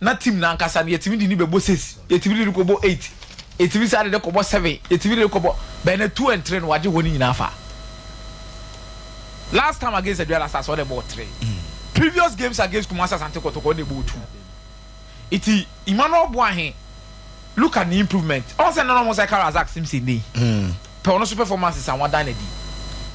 na team na ankasa no, yɛtumi de ni bɛbɔ 6, yɛtumi de ni kɔbɔ 8, yɛtumi saa de de kɔbɔ 7, yɛtumi de de kɔbɔ bɛnɛ 2 and 3 no, wagye hɔ no nyinaa fa. Last time against Aduana Stars, ɔde bɔ 3. Previous games against Kumasi Asante Kotoko, ɔde bɔ 2. Iti Emmanuel Boahe, look at the improvement. Ɔn sɛ nana ɔmo sɛ Razak Simpson ne pɛ ɔno so performances a wadan n'adi,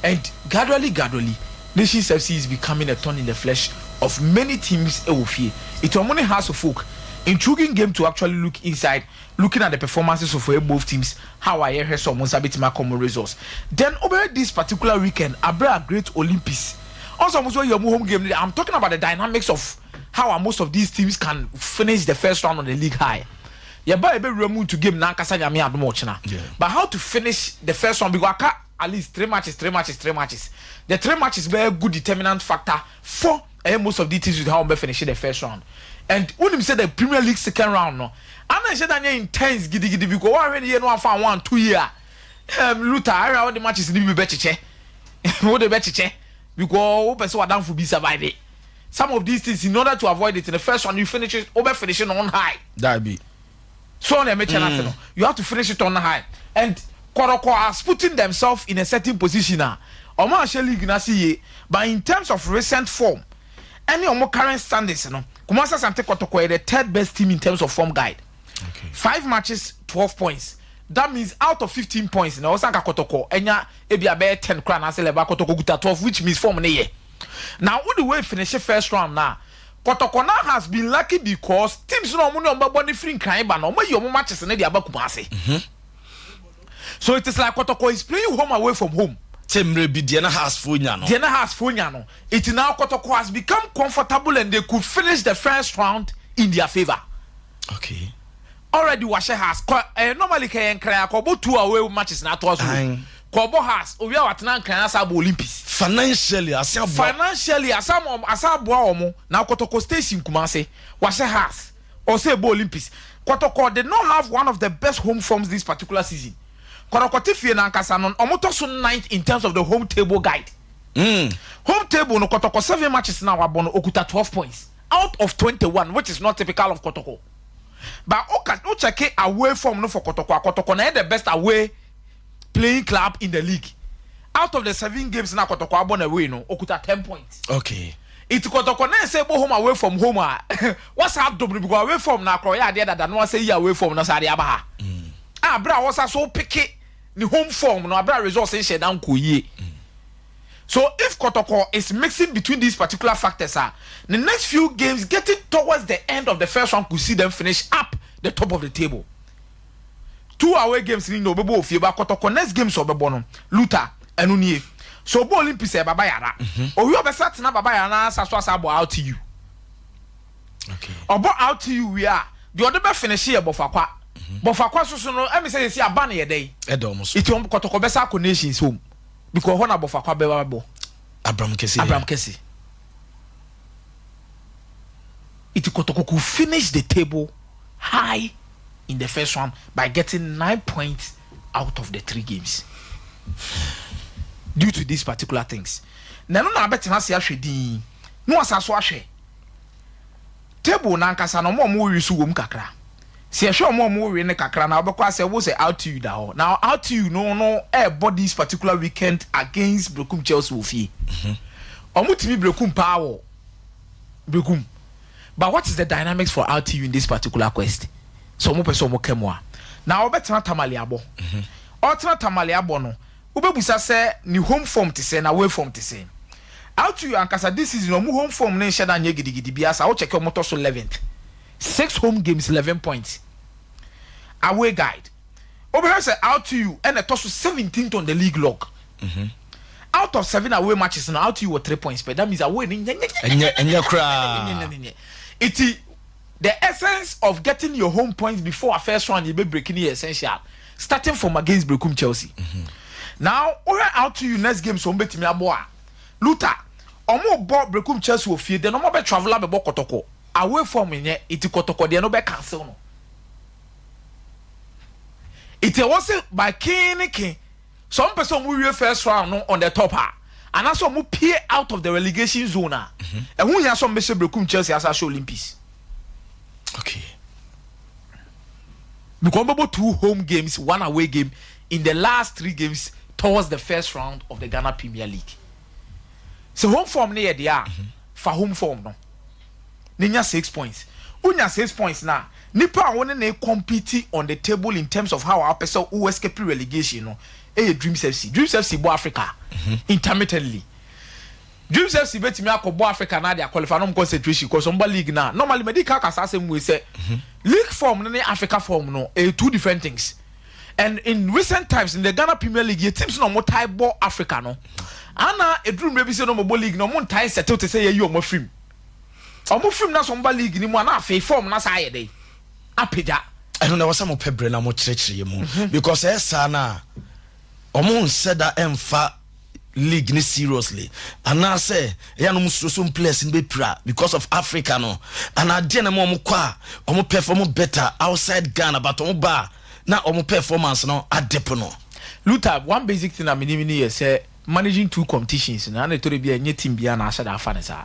and gradually, gradually, Nations FC is becoming a thorn in the flesh of many teams ɛwɔ fie. Iti ɔmo ne Hearts of Oak, intriguing game to actually look inside, looking at the performances of both teams, how a yɛhwɛ sɛ ɔmo nsa bɛtumi akɔ ɔmo results. Then over this particular weekend, abira Great Olympics also, ɔmo nso yɛ ɔmo home game. I'm talking about the dynamics of how most of these teams can finish the first round on the league high. Yɛba yɛbɛwura mu into game nankasa, Nyame adom, ɔkyena. But how to finish the first one, because aka at least three matches, three matches, three matches. The three matches very good determinant factor for most of the teams with how wɔn bɛ finish the first round. And wunim sɛ the Premier League second round no ana nhyɛ da nyɛ intense gidigidi, because wɔn ahwɛ ne yie no afa 1, 2 year Luther ahwɛ a, wɔde matches ni bi bɛ kyekyɛ, wɔde bɛ kyekyɛ, because wɔpɛ sɛ wadanfo bi survive some of these things. In order to avoid it in the first one, you finish it, wɔbɛ finish it on high. Dabi. So on the mm. you have to finish it on high, and Kɔtɔkɔ has putting themselves in a certain position a ɔmo ahyɛ league na se yie, but in terms of recent form ɛne ɔmo current standings no, Kumasi Asante Kɔtɔkɔ yɛ the third best team in terms of form guide. 5 matches, 12 points. That means out of 15 points na ɔsan ka Kɔtɔkɔ ɛnya ebi abɛyɛ 10 kora anaasɛ lɛba. Kɔtɔkɔ kuta 12, which means form ne yɛ. Now wo the way finish first round na Kɔtɔkɔ now has been lucky because teams na ɔmo ne ɔmo bɛbɔ ne firi Nkran ba na ɔmo yi ɔmo matches ne de aba Kumasi. So it is like Kɔtɔkɔ is playing home away from home. Sɛ mmerɛ bi deɛ na Heartsfoɔ nya no. Deɛ na Heartsfoɔ nya no. It now Kɔtɔkɔ has become comfortable and they could finish the first round in their favour. Already wahyɛ Hearts kɔ normally kɛyɛ Nkran akɔbɔ two away matches na ato so. Kɔbɔ Hearts owi a, watena Nkran asa abɔ Olympics. Financially ase aboa. Financially asa aboa wɔn na Kɔtɔkɔ station Kumase, wahyɛ Hearts, ɔsɛ ɛbɔ Olympics. Kɔtɔkɔ did not have one of the best home forms this particular season. Kɔtɔkɔ te fie nankasa no, ɔmo tɔ so ninth in terms of the home table guide. Home table no, Kɔtɔkɔ seven matches na wabɔ no, okuta 12 points out of 21, which is not typical of Kɔtɔkɔ. But o check away form no for Kɔtɔkɔ a, Kɔtɔkɔ na yɛ the best away playing club in the league. Out of the seven games na Kɔtɔkɔ abɔ na away no, okuta 10 points. Iti Kɔtɔkɔ na ɛsɛ bɔ home away from home a, wasa adom no because away form na akɔrɔ yɛ adeɛ dada na wasa yi away form na sa adeɛ aba ha a, abere a wɔsa so pick ne home form no, abere a results nhyɛ da nkɔ yie. So if Kɔtɔkɔ is mixing between these particular factors, ah, the next few games getting towards the end of the first round could see them finish up the top of the table. Two away games ni na obɛbɔ ofie ba. Kɔtɔkɔ next games ɔbɛbɔ no, Luta, ɛno nie. So ɔbɔ Olympics, ɛ Baba Yara, owi ɔbɛsa tena Baba Yara na asa so asa abɔ RTU. Ɔbɔ RTU wie a, deɛ ɔde bɛ finish yɛ Bɔfakwa. Bɔfakwa soso no, ɛmi sɛ yɛsi aba no yɛ dɛ. Ɛda ɔmo so. Eti wɔn Kɔtɔkɔ bɛsa akɔ Nations home because hɔ na Bɔfakwa bɛba bɔ. Abram Kɛse. Abraham Kɛse. Iti Kɔtɔkɔ could finish the table high in the first round by getting 9 points out of the three games due to these particular things. Na ɛno na abɛtena ase ahwɛ din na wasa so ahwɛ table nankasa na ɔmo a ɔmo wi so wɔ mu kakra. Sɛ yɛhwɛ ɔmo a ɔmo wi ne kakra na ɔbɛkɔ asɛ ɛwɔ sɛ RTU da hɔ na RTU no ɛɛbɔ this particular weekend against Brekum Chelsea wɔ fie. Ɔmo tumi Brekum paa wɔ Brekum, but what is the dynamics for RTU in this particular quest? So ɔmo pɛ sɛ ɔmo kɛ mu a, na ɔbɛtena Tamale abɔ. Ɔtena Tamale abɔ no, wobɛbusa sɛ ne home form te sɛ na away form te sɛ. RTU ankasa this season, ɔmo home form ne nhyɛ da nyɛ gidigidi bi asa. Wokyɛkɛ, ɔmo tɔ so 11th, six home games, 11 points. Away guide, wobɛhwɛ sɛ RTU ɛna ɛtɔ so 17th on the league log. Out of seven away matches na RTU wɔ 3 points pɛ. That means away ni nyɛ. Ɛnyɛ koraa. Iti the essence of getting your home points before a first round you be breaking is essential, starting from against Brekum Chelsea. Now wohwɛ RTU next game, so ɔmo bɛtumi abɔ a, Luta, ɔmo bɔ Brekum Chelsea wɔ fie, then ɔmo bɛ travel abɛbɔ Kɔtɔkɔ. Away form nyɛ, iti Kɔtɔkɔ deɛ no bɛ cancel no. Iti ɛwɔ sɛ by kin ne kin so, ɔmo pɛ sɛ ɔmo wie first round no on the top a, anaasɛ ɔmo pie out of the relegation zone a, ɛho hia sɛ ɔmo bɛhyɛ Brekum Chelsea asa ahyɛ Olympics because ɔmo bɛbɔ two home games, one away game in the last three games towards the first round of the Ghana Premier League. So home form ne yɛ deɛ a, fa home form no ne nya 6 points. Wonya 6 points na nipa a wɔne ne compete on the table in terms of how a wopɛ sɛ wo escape relegation no, ɛyɛ Dreams FC. Dreams FC bɔ Africa intermittently. Dreams FC bɛtumi akɔbɔ Africa na de aqualify no concentration kɔ so ɔmbɔ league. Na normally mɛdi ka kasa asɛm wei sɛ league form no ne Africa form no ɛyɛ two different things, and in recent times in the Ghana Premier League, yɛ teams na ɔmo tae bɔ Africa no ana eduru mmerɛ bi sɛ na ɔmo bɔ league na ɔmo ntae settle te sɛ yɛyi ɔmo firim. Ɔmo firim na so ɔmo ba league ni mu a, na afei form na saa ayɛ dɛ apagya. Ɛno na ɛwɔ sɛ mopɛ berɛ na mokyerɛkyerɛ yɛ mu because ɛyɛ saa no a, ɔmo nsɛ da ɛmfa league ne seriously, anaasɛ ɛyɛ no suro so players no bɛpira because of Africa no, anaa deɛ na ma ɔmo kɔ a ɔmo perform better outside Ghana, but ɔmo ba a na ɔmo performance no adip no? Luther, one basic thing a menim ni yɛ sɛ managing two competitions na ana ɛtɔrɔ bi a, ɛnyɛ team biara na ahyɛ da afa ne saa.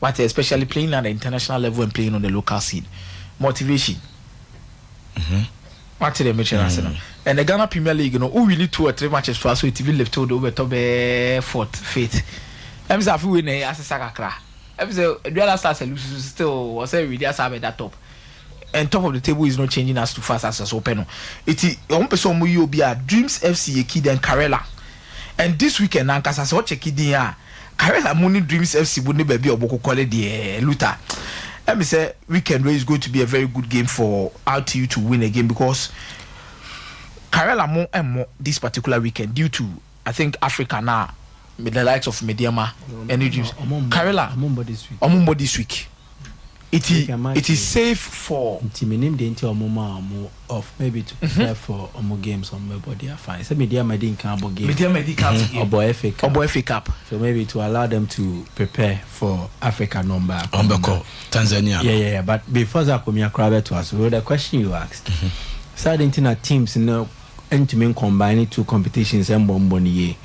But especially playing at the international level and playing on the local scene, motivation. Wate deɛ mekyerɛ ase no? And the Ghana Premier League no, wo win two or three matches to so ɛtumi lift wo de wobɛtɔ bɛɛ fourth, fifth. Ɛm sɛ afe wei na ɛyɛ asesa kakra. Ɛm sɛ Aduana Stars lose, still ɔsɛ redi asa abɛda top, and top of the table is not changing as too fast as ɛsɛ wopɛ no. Eti ɔmo pɛ sɛ ɔmo yi obi a Dreams FC yɛ key, then Karela. And this weekend nankasa sɛ ɔkyɛ din a Karela mu ne Dreams FC mu ne baabi a ɔbɔ kɔkɔle deɛ, Luther, ɛmi sɛ weekend wey is going to be a very good game for RTU to win again because Karela mo ɛmmɔ this particular weekend due to, I think, Africa na with the likes of Medeama and Dreams. Karela ɔmo mbɔ this week. Ɔmo mbɔ this week. It is safe for. Nti menim deɛ nti a ɔmo maa ɔmo off, maybe to prepare for ɔmo games ɔmo bɛbɔ. They are fine sɛ Medeama di nkan abɔ game. Medeama di kan game. Ɔbɔ FA Cup. Ɔbɔ FA Cup. So maybe to allow them to prepare for Africa number. Ɔmbɛkɔ Tanzania. Yeah, but before that, Akomia koraa bɛto aso, the question you asked, saa de nti na teams no ntumi combine two competitions ɛmbɔ mbɔ no yie,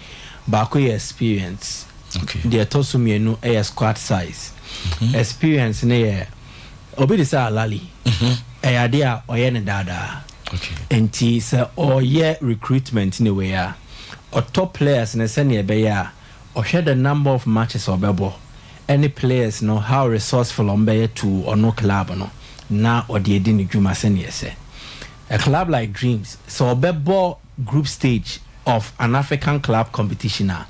baako yɛ experience. Deɛ ɛtɔ so mmienu yɛ squad size. Experience ne yɛ obi de sɛ Al Ahly, ɛyɛ adeɛ a ɔyɛ ne daadaa. Nti sɛ ɔyɛ recruitment ne wei a, ɔtɔ players ne sɛnea ɛbɛyɛ a ɔhwɛ the number of matches ɔbɛbɔ ɛne players no, how resourceful ɔmbɛyɛ to ɔno club no na ɔde adi ne dwuma sɛnea ɛsɛ. A club like Dreams, sɛ ɔbɛbɔ group stage of an African club competition a,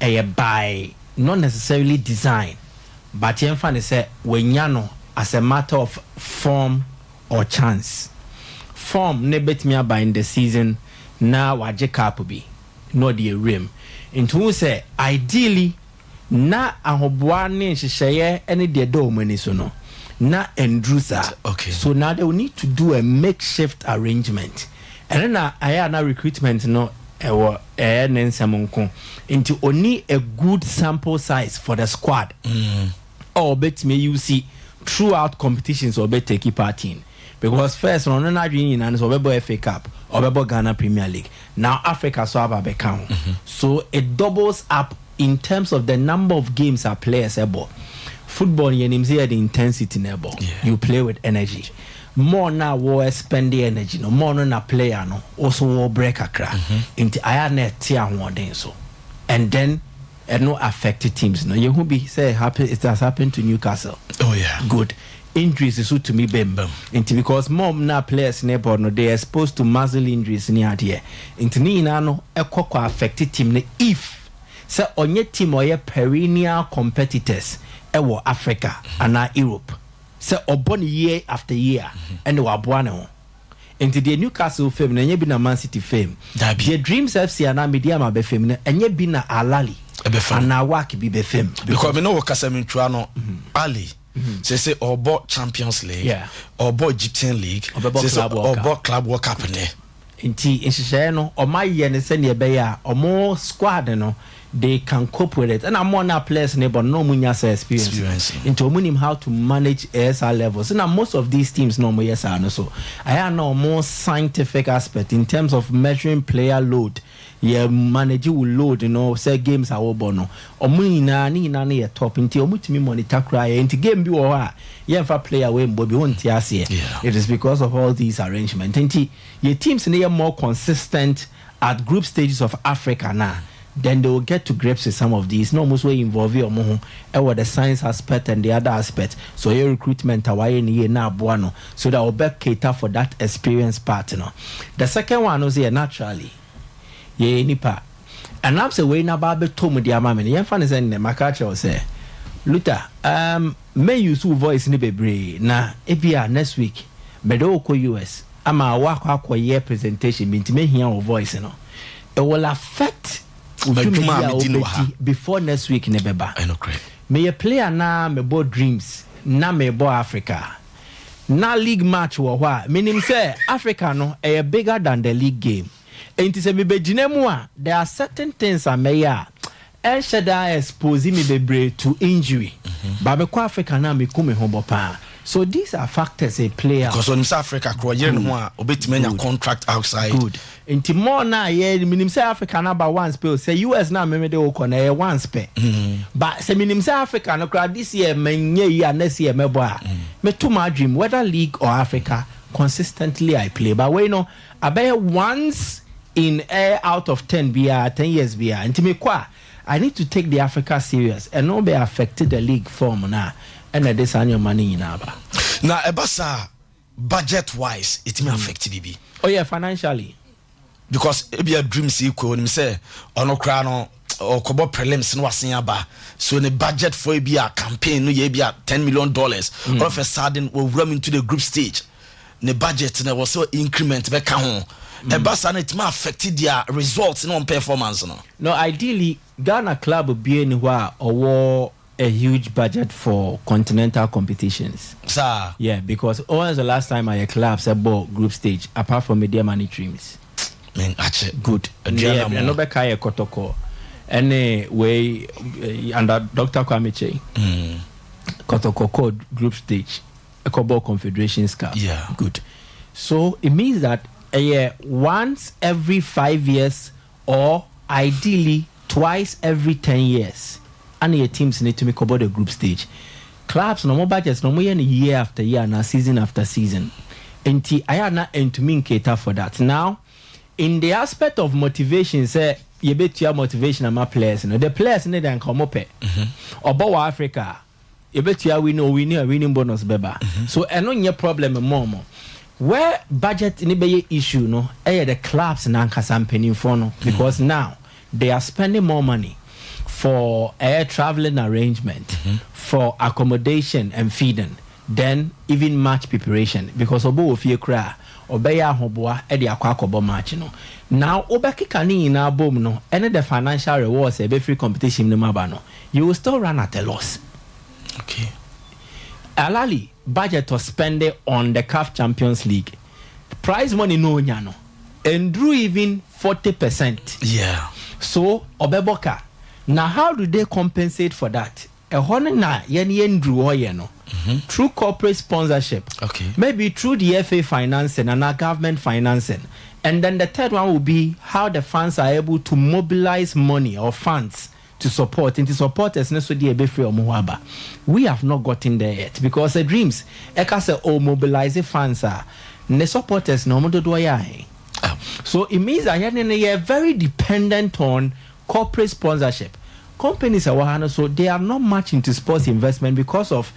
ɛyɛ by not necessarily design, but yɛmfa ne sɛ wanya no as a matter of form or chance. Form ne bɛtumi aba in the season na wagye cup bi na ɔde awuram. Nti hu sɛ ideally na ahoboa ne nhyehyɛeɛ ne deɛ ɛda wɔn ani so no na nduru saa. So now they will need to do a makeshift arrangement. Ɛno na ayɛ a na recruitment no ɛwɔ ɛyɛ ne nsɛm nko, nti oni a good sample size for the squad a ɔbɛtumi use throughout competitions ɔbɛ take part in, because first ɔno n'adwene nyinaa no sɛ ɔbɛbɔ FA Cup, ɔbɛbɔ Ghana Premier League, now Africa so aba bɛka ho, so it doubles up in terms of the number of games our players ɛbɔ. Football, yɛnim sɛ yɛde intensity na ɛbɔ. You play with energy more na wɔ expend the energy no more no na player no also wɔ brɛ kakra, nti ayɛ na ɛte ahoɔden so, and then ɛno affect teams no. Yɛhu bi sɛ happen, it has happened to Newcastle. Good injuries so tumi bɛm nti because more na players ne bɔ no, they exposed to muscle injuries ne adeɛ, nti ne nyinaa no ɛkɔ kɔ affect team no if sɛ ɔnyɛ team a ɔyɛ perennial competitors ɛwɔ Africa anaa Europe, sɛ ɔbɔ ne year after year ɛne waboa ne ho. Nti deɛ Newcastle fam no, ɛnyɛ bi na Man City fam. Dabi. Deɛ Dreams FC anaa Medeama bɛfam no, ɛnyɛ bi na Al Ahly Ɛbɛfam. anaa WAC bi bɛfam. Because me ne wo kasa mi ntua no, Ali sɛ ɔbɔ Champions League, ɔbɔ Egyptian League. Ɔbɛbɔ sɛ Club World Cup. Ɔbɔ Club World Cup nɛ. Nti nhyehyɛeɛ no ɔmo ayɛ no sɛnea ɛbɛyɛ a ɔmo squad no, they can cope with it, ɛna mo na players ne bɔ no na ɔmo nya sɛ experience. Experience. Nti ɔmo nim how to manage ASR levels, ɛna most of these teams na ɔmo yɛ saa no so ayɛ na ɔmo scientific aspect in terms of measuring player load, yɛ manage wo load no sɛ games a wɔbɔ no, ɔmo nyinaa ne nyinaa no yɛ top, nti ɔmo tumi monitor koraa yɛ. Nti game bi wɔ hɔ a yɛmfa player wei mbɔ bi, wɔnte aseɛ. It is because of all these arrangements. Nti yɛ teams no yɛ more consistent at group stages of Africa now, then they will get to grips with some of these na ɔmo nso involve ɔmo ho ɛwɔ the science aspect and the other aspect. So ɔyɛ recruitment a wayɛ ne yie na aboa no so that ɔbɛ cater for that experience part no. The second one no sɛ yɛ naturally yɛyɛ nipa, ɛnam sɛ wei naba abɛtɔ mu de ama me no, yɛmfa ne sɛ nnɛ maka kyerɛ wo sɛ Luther, may use wo voice ne bebree na ebia next week mɛde wokɔ US ama woakɔ akɔyɛ presentation bi, nti mehia wo voice no, it will affect wo M'adwuma dwumadi a a medi no wɔ ha. wobɛdi before next week ne bɛba. Ɛnokorɛ. Meyɛ player na mebɔ Dreams na mebɔ Africa na league match wɔ hɔ a, menim sɛ Africa no ɛyɛ bigger than the league game, nti sɛ mebɛgyina mu a, there are certain things a mɛyɛ a ɛnhyɛ da expose me bebree to injury, but mekɔ Africa na meku me ho bɔ paa. So these are factors a player. Because onim sɛ Africa korɔ yere ne ho a, obɛtumi anya contract outside. Good. Nti more na yɛ minim sɛ Africa na ba once pɛ o, sɛ US na meme de wokɔ na ɛyɛ once pɛ, but sɛ minim sɛ Africa no koraa this year mɛnyɛ yi a, next year mɛbɔ a, meto my dream, whether league or Africa, consistently I play. But wei no abɛyɛ once in air out of 10 biara, 10 years biara, nti mekɔ a, I need to take the Africa serious. Ɛno bɛ affect the league form na ɛna ɛde saa nneɛma no nyinaa ba. Na ɛba saa, budget wise ɛtumi affect biribi? Oh yeah, financially. Because ebia Dreams yi kɔ, onim sɛ ɔno koraa no ɔkɔbɔ prelims no wasen aba, so ne budget for ebi a campaign no yɛ ebi a $10 million. All of a sudden wɔwura mu into the group stage, ne budget na wɔ sɛ increment bɛka ho. Ɛba saa no, ɛtumi affect their results ne wɔn performance no? No, ideally Ghana club bie ni hɔ a ɔwɔ a huge budget for continental competitions. Saa. Yeah, because when was the last time our clubs bɔ group stage apart from Medeama ne Dreams? Men akyɛ. Good. Aduana mo. Ɛno bɛka yɛ Kɔtɔkɔ ɛne wei under Dr. Kwame Kyei. Kɔtɔkɔ kɔ group stage, ɛkɔbɔ Confederations Cup. Good. So it means that ɛyɛ once every 5 years or ideally twice every 10 years ana yɛ teams ne tumi kɔbɔ the group stage. Clubs na ɔmo budget na ɔmo yɛ no year after year na season after season, nti ayɛ ana ntumi ncater for that. Now, in the aspect of motivation, sɛ yɛbɛtua motivation ama players no, the players ne de nka ɔmo pɛ ɔbɔ wɔ Africa, yɛbɛtua win o win a, winning bonus bɛba, so ɛno nyɛ problem mɔ ɔmo. Where budget ne bɛyɛ issue no ɛyɛ the clubs nankasa mpanimfoɔ no, because now they are spending more money for air travelling arrangement, for accommodation and feeding, then even match preparation, because ɔbɔ wɔ fie koraa, ɔbɛyɛ ahoboa ɛde akɔ akɔbɔ match no. Now wobɛkeka ne nyinaa bom no, ɛne the financial rewards a ɛbɛfiri competition no mu aba no, you will still run at a loss. Al Ahly budget to spend it on the CAF Champions League, prize money no onya no nduru even 40%. So ɔbɛbɔ ka na how do they compensate for that? Ɛhɔ no na yɛn yɛn nduru hɔ yɛ no through corporate sponsorship, maybe through the FA financing and our government financing, and then the third one will be how the fans are able to mobilize money or funds to support. Nti supporters ne so deɛ ɛbɛfiri ɔmo hɔ aba. We have not gotten there yet, because the Dreams ɛka sɛ o mobilize fans a, ne supporters na ɔmo dodoɔ yɛ ahe? So it means that yɛn no yɛ very dependent on corporate sponsorship. Companies a ɛwɔ ha no so, they are not much into sports investment because of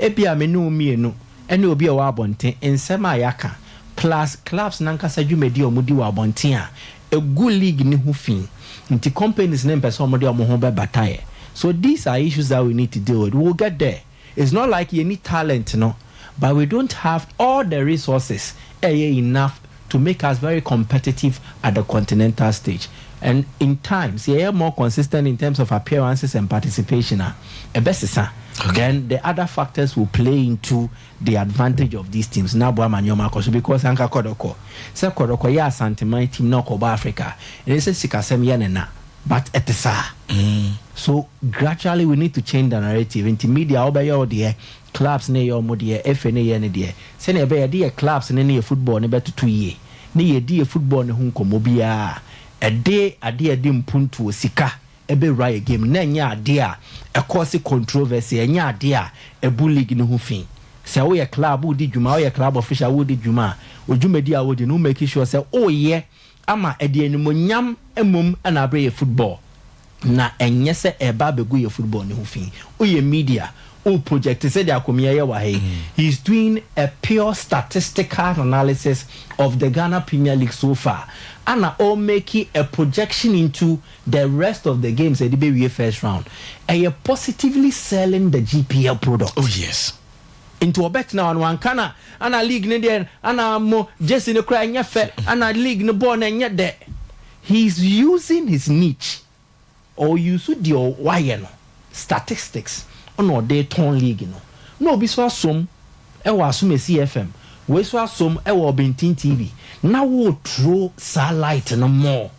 ebi a me ne wo mmienu ɛne obi a ɛwɔ abɔnten nsɛm a yɛaka, plus clubs nankasa dwumadi a wɔn di wɔ abɔnten a egu league ne ho fi, nti companies ne mpɛ sɛ wɔn de wɔn ho bɛbata yɛ. So these are issues that we need to deal with. We will get there. It's not like you need talent no, but we don't have all the resources ɛyɛ enough to make us very competitive at the continental stage. And in times yɛyɛ more consistent in terms of appearances and participation a, ɛbɛsesa. Then the other factors will play into the advantage of these teams na aboa ma nneɛma akɔ so, because anka Kɔtɔkɔ sɛ Kɔtɔkɔ yɛ Asanteman team na ɔkɔbɔ Africa, ɛne sɛ sikasɛm yɛ ne na, but ɛte saa. So gradually we need to change the narrative. Nti media wobɛyɛ wo deɛ, clubs ne yɛ ɔmo deɛ, efe ne yɛ ne deɛ, sɛnea ɛbɛyɛ de yɛ clubs ne ne yɛ football ne bɛtoto yie, ne yɛdi yɛ football ne ho nkɔmmɔ biara, ɛde adeɛ ɛde mpuntuo sika ɛbɛwura yɛ game na ɛnyɛ adeɛ a ɛkɔsi controversy, ɛnyɛ adeɛ a ɛbu league ne ho fi. Sɛ woyɛ club wodi dwuma, woyɛ club official wodi dwuma a, odwumadi a wodi no, make sure sɛ woyɛ ama ɛde animonyam mmom ɛna abrɛ yɛ football, na ɛnyɛ sɛ ɛba abɛgu yɛ football ne ho fi. Woyɛ media o, project sɛdeɛ Akomea yɛ wɔ ha yi, he is doing a pure statistical analysis of the Ghana Premier League so far, ana o make a projection into the rest of the games ɛde bɛwie first round. Ɛyɛ positively selling the GPL product. Oh yes. Nti ɔbɛtena hɔ no, wanka na ana league ne deɛ, ana mo jersey ne kora ɛnyɛ fɛ, ana league ne bɔɔl no ɛnyɛ dɛ. He is using his niche or use deɛ wayɛ no statistics ɔna ɔde tɔn league no, na obi so asom ɛwɔ Asomesi FM, wei so asom ɛwɔ Ɔbɛntin TV, na wɔɔturo saa light no more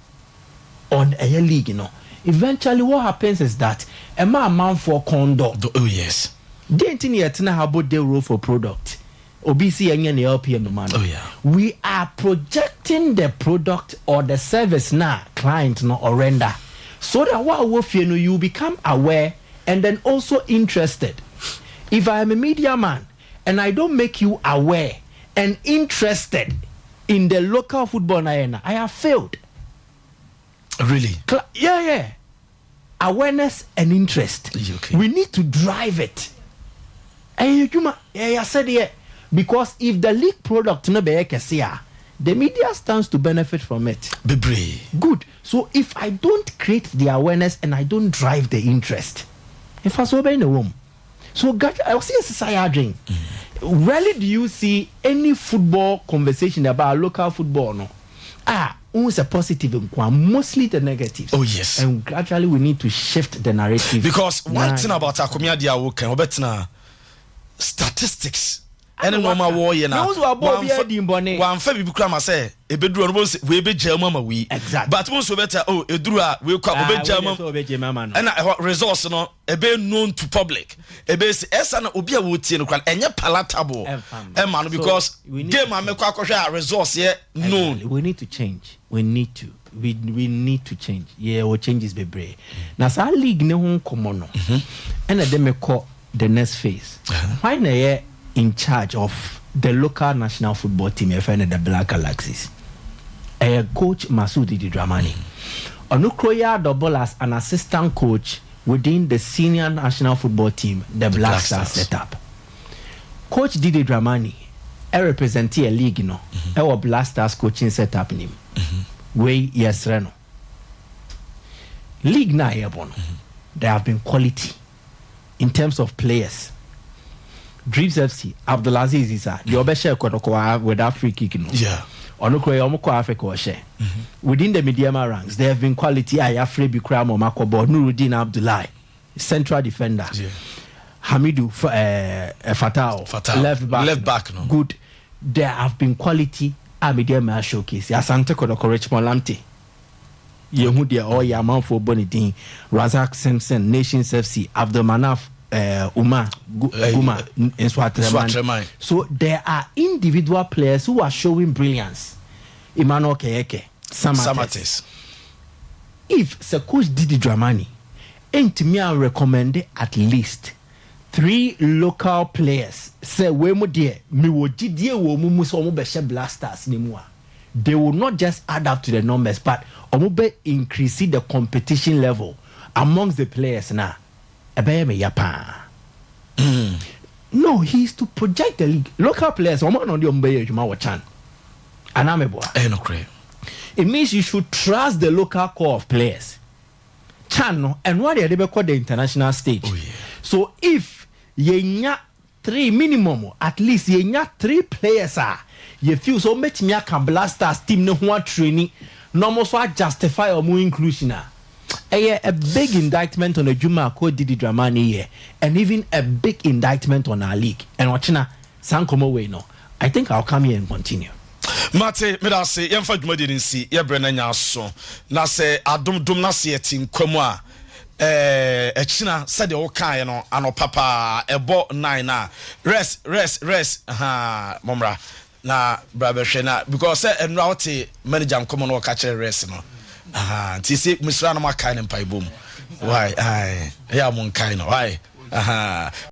on ɛyɛ league no. Eventually what happens is that ɛma amanfoɔ kɔn dɔ. Oh yes. Deɛ nti ne yɛtena ha bɔ dawuro for product, obi si yɛnyɛ ne LPM ma no. We are projecting the product or the service na client no or render, so that while wɔ fie no, you become aware and then also interested. If I am a media man and I don't make you aware and interested in the local football na yɛ na I have failed. Really? Yeah, awareness and interest. We need to drive it. Ɛyɛ adwuma, ɛyɛ asɛdeɛ, because if the league product no bɛyɛ kɛse a, the media stands to benefit from it. Bebree. Good. So if I don't create the awareness and I don't drive the interest, nfa so bɛyɛ na wɔm so ɔsi ɛsesa yɛ adwen. Rarely do you see any football conversation about local football no a Wohu sɛ positive nko a, mostly the negatives. Oh, yes. And gradually we need to shift the narrative. Because one thing about Akomea deɛ a woka, wɔbɛtena statistics ɛne nneɛma wɔyɛ na wamfa biribi kura ma sɛ ebeduru ɔno bɔ wei bɛ mu ama wei. Exactly. But mo nso bɛta, oh, eduru a wei kɔ a ɔbɛgya mu, ɛna ɛhɔ results no ebe known to public, ebe si ɛsa na obi a wɔtie no kora ɛnyɛ palatable ɛma no, because game a mɛkɔ akɔhwɛ a results yɛ known. We need to change. We need to change. Yɛ wɔ changes bebree na saa league ne ho nkɔmɔ no ɛna de me kɔ the next phase. Why na yɛ in charge of the local national football team yɛfrɛ no the Black Galaxies? Ɛyɛ Coach Masoud Didi Dramani. Ɔno kuro yɛ double as an assistant coach within the senior national football team, the Black Stars setup. Coach Didi Dramani ɛ represent yɛ league no ɛwɔ Black Stars coaching setup nim. Wei yɛsrɛ no, league na yɛbɔ no, there have been quality in terms of players. Dreams FC, Abdulaziz Isa deɛ ɔbɛhyɛ Kɔtɔkɔ with that free kick no, ɔno kura yɛ ɔmo kɔ Africa ɔhyɛ. Within the Medeama ranks there have been quality a yɛafrɛ bi kura ma ɔmo akɔ bɔ. Nurudin Abdullahi, central defender, Hamidu Fatao, Fatao, left back, left back no. Good. There have been quality a Medeama showcase. Asante Kɔtɔkɔ, Richmond Lamte, yehu deɛ ɔyɛ, amanfoɔ bɔ ne din. Razak Simpson, Nations FC, Abdulmanaf Umar Guma Nsoatreman. So there are individual players who are showing brilliance. Emmanuel Keyeke, Samates. Samates. If sɛ Coach Didi Dramani ntumi a recommend at least three local players sɛ wei mu deɛ mewɔ gyidie wɔ mu sɛ ɔmo bɛhyɛ Black Stars ne mu a, they will not just add up to the numbers, but ɔmo bɛ increase the competition level amongst the players na ɛbɛyɛ me ya paa. No, he is to project the league. Local players, ɔmo anɔ de ɔmo bɛyɛ adwuma wɔ CHAN anaa mɛboa? Ɛyɛ nokorɛ. It means you should trust the local core of players. CHAN no, ɛno ade yɛde bɛkɔ the international stage. So if yɛnya three minimum, at least yɛnya three players a yɛ feel so ɔmbɛtumi aka Black Stars team ne ho atraining na ɔmo nso ajustify ɔmo inclusion a, ɛyɛ a big indictment on adwuma a Coach Didi Dramani yɛ, and even a big indictment on our league. And ɔkyena saa nkɔmɔ wei no, I think I'll come here and continue. Mate, meda ase. Yɛmfa dwumadie no nsi, yɛbrɛ no anya so na sɛ adomdom na sɛ yɛte nkwa mu a, ɛkyina sɛdeɛ wokaeɛ no anɔpa paa ɛbɔ 9 a rest, rest, rest ha mɔmmra na bra bɛhwɛ na because sɛ ɛnura wote manager nkɔmmɔ no, wɔka kyerɛ rest no. Aha, nti sɛ mesra no makae no mpaebɔ mu. Why? Ɛyɛ a monkae no. Why? Aha.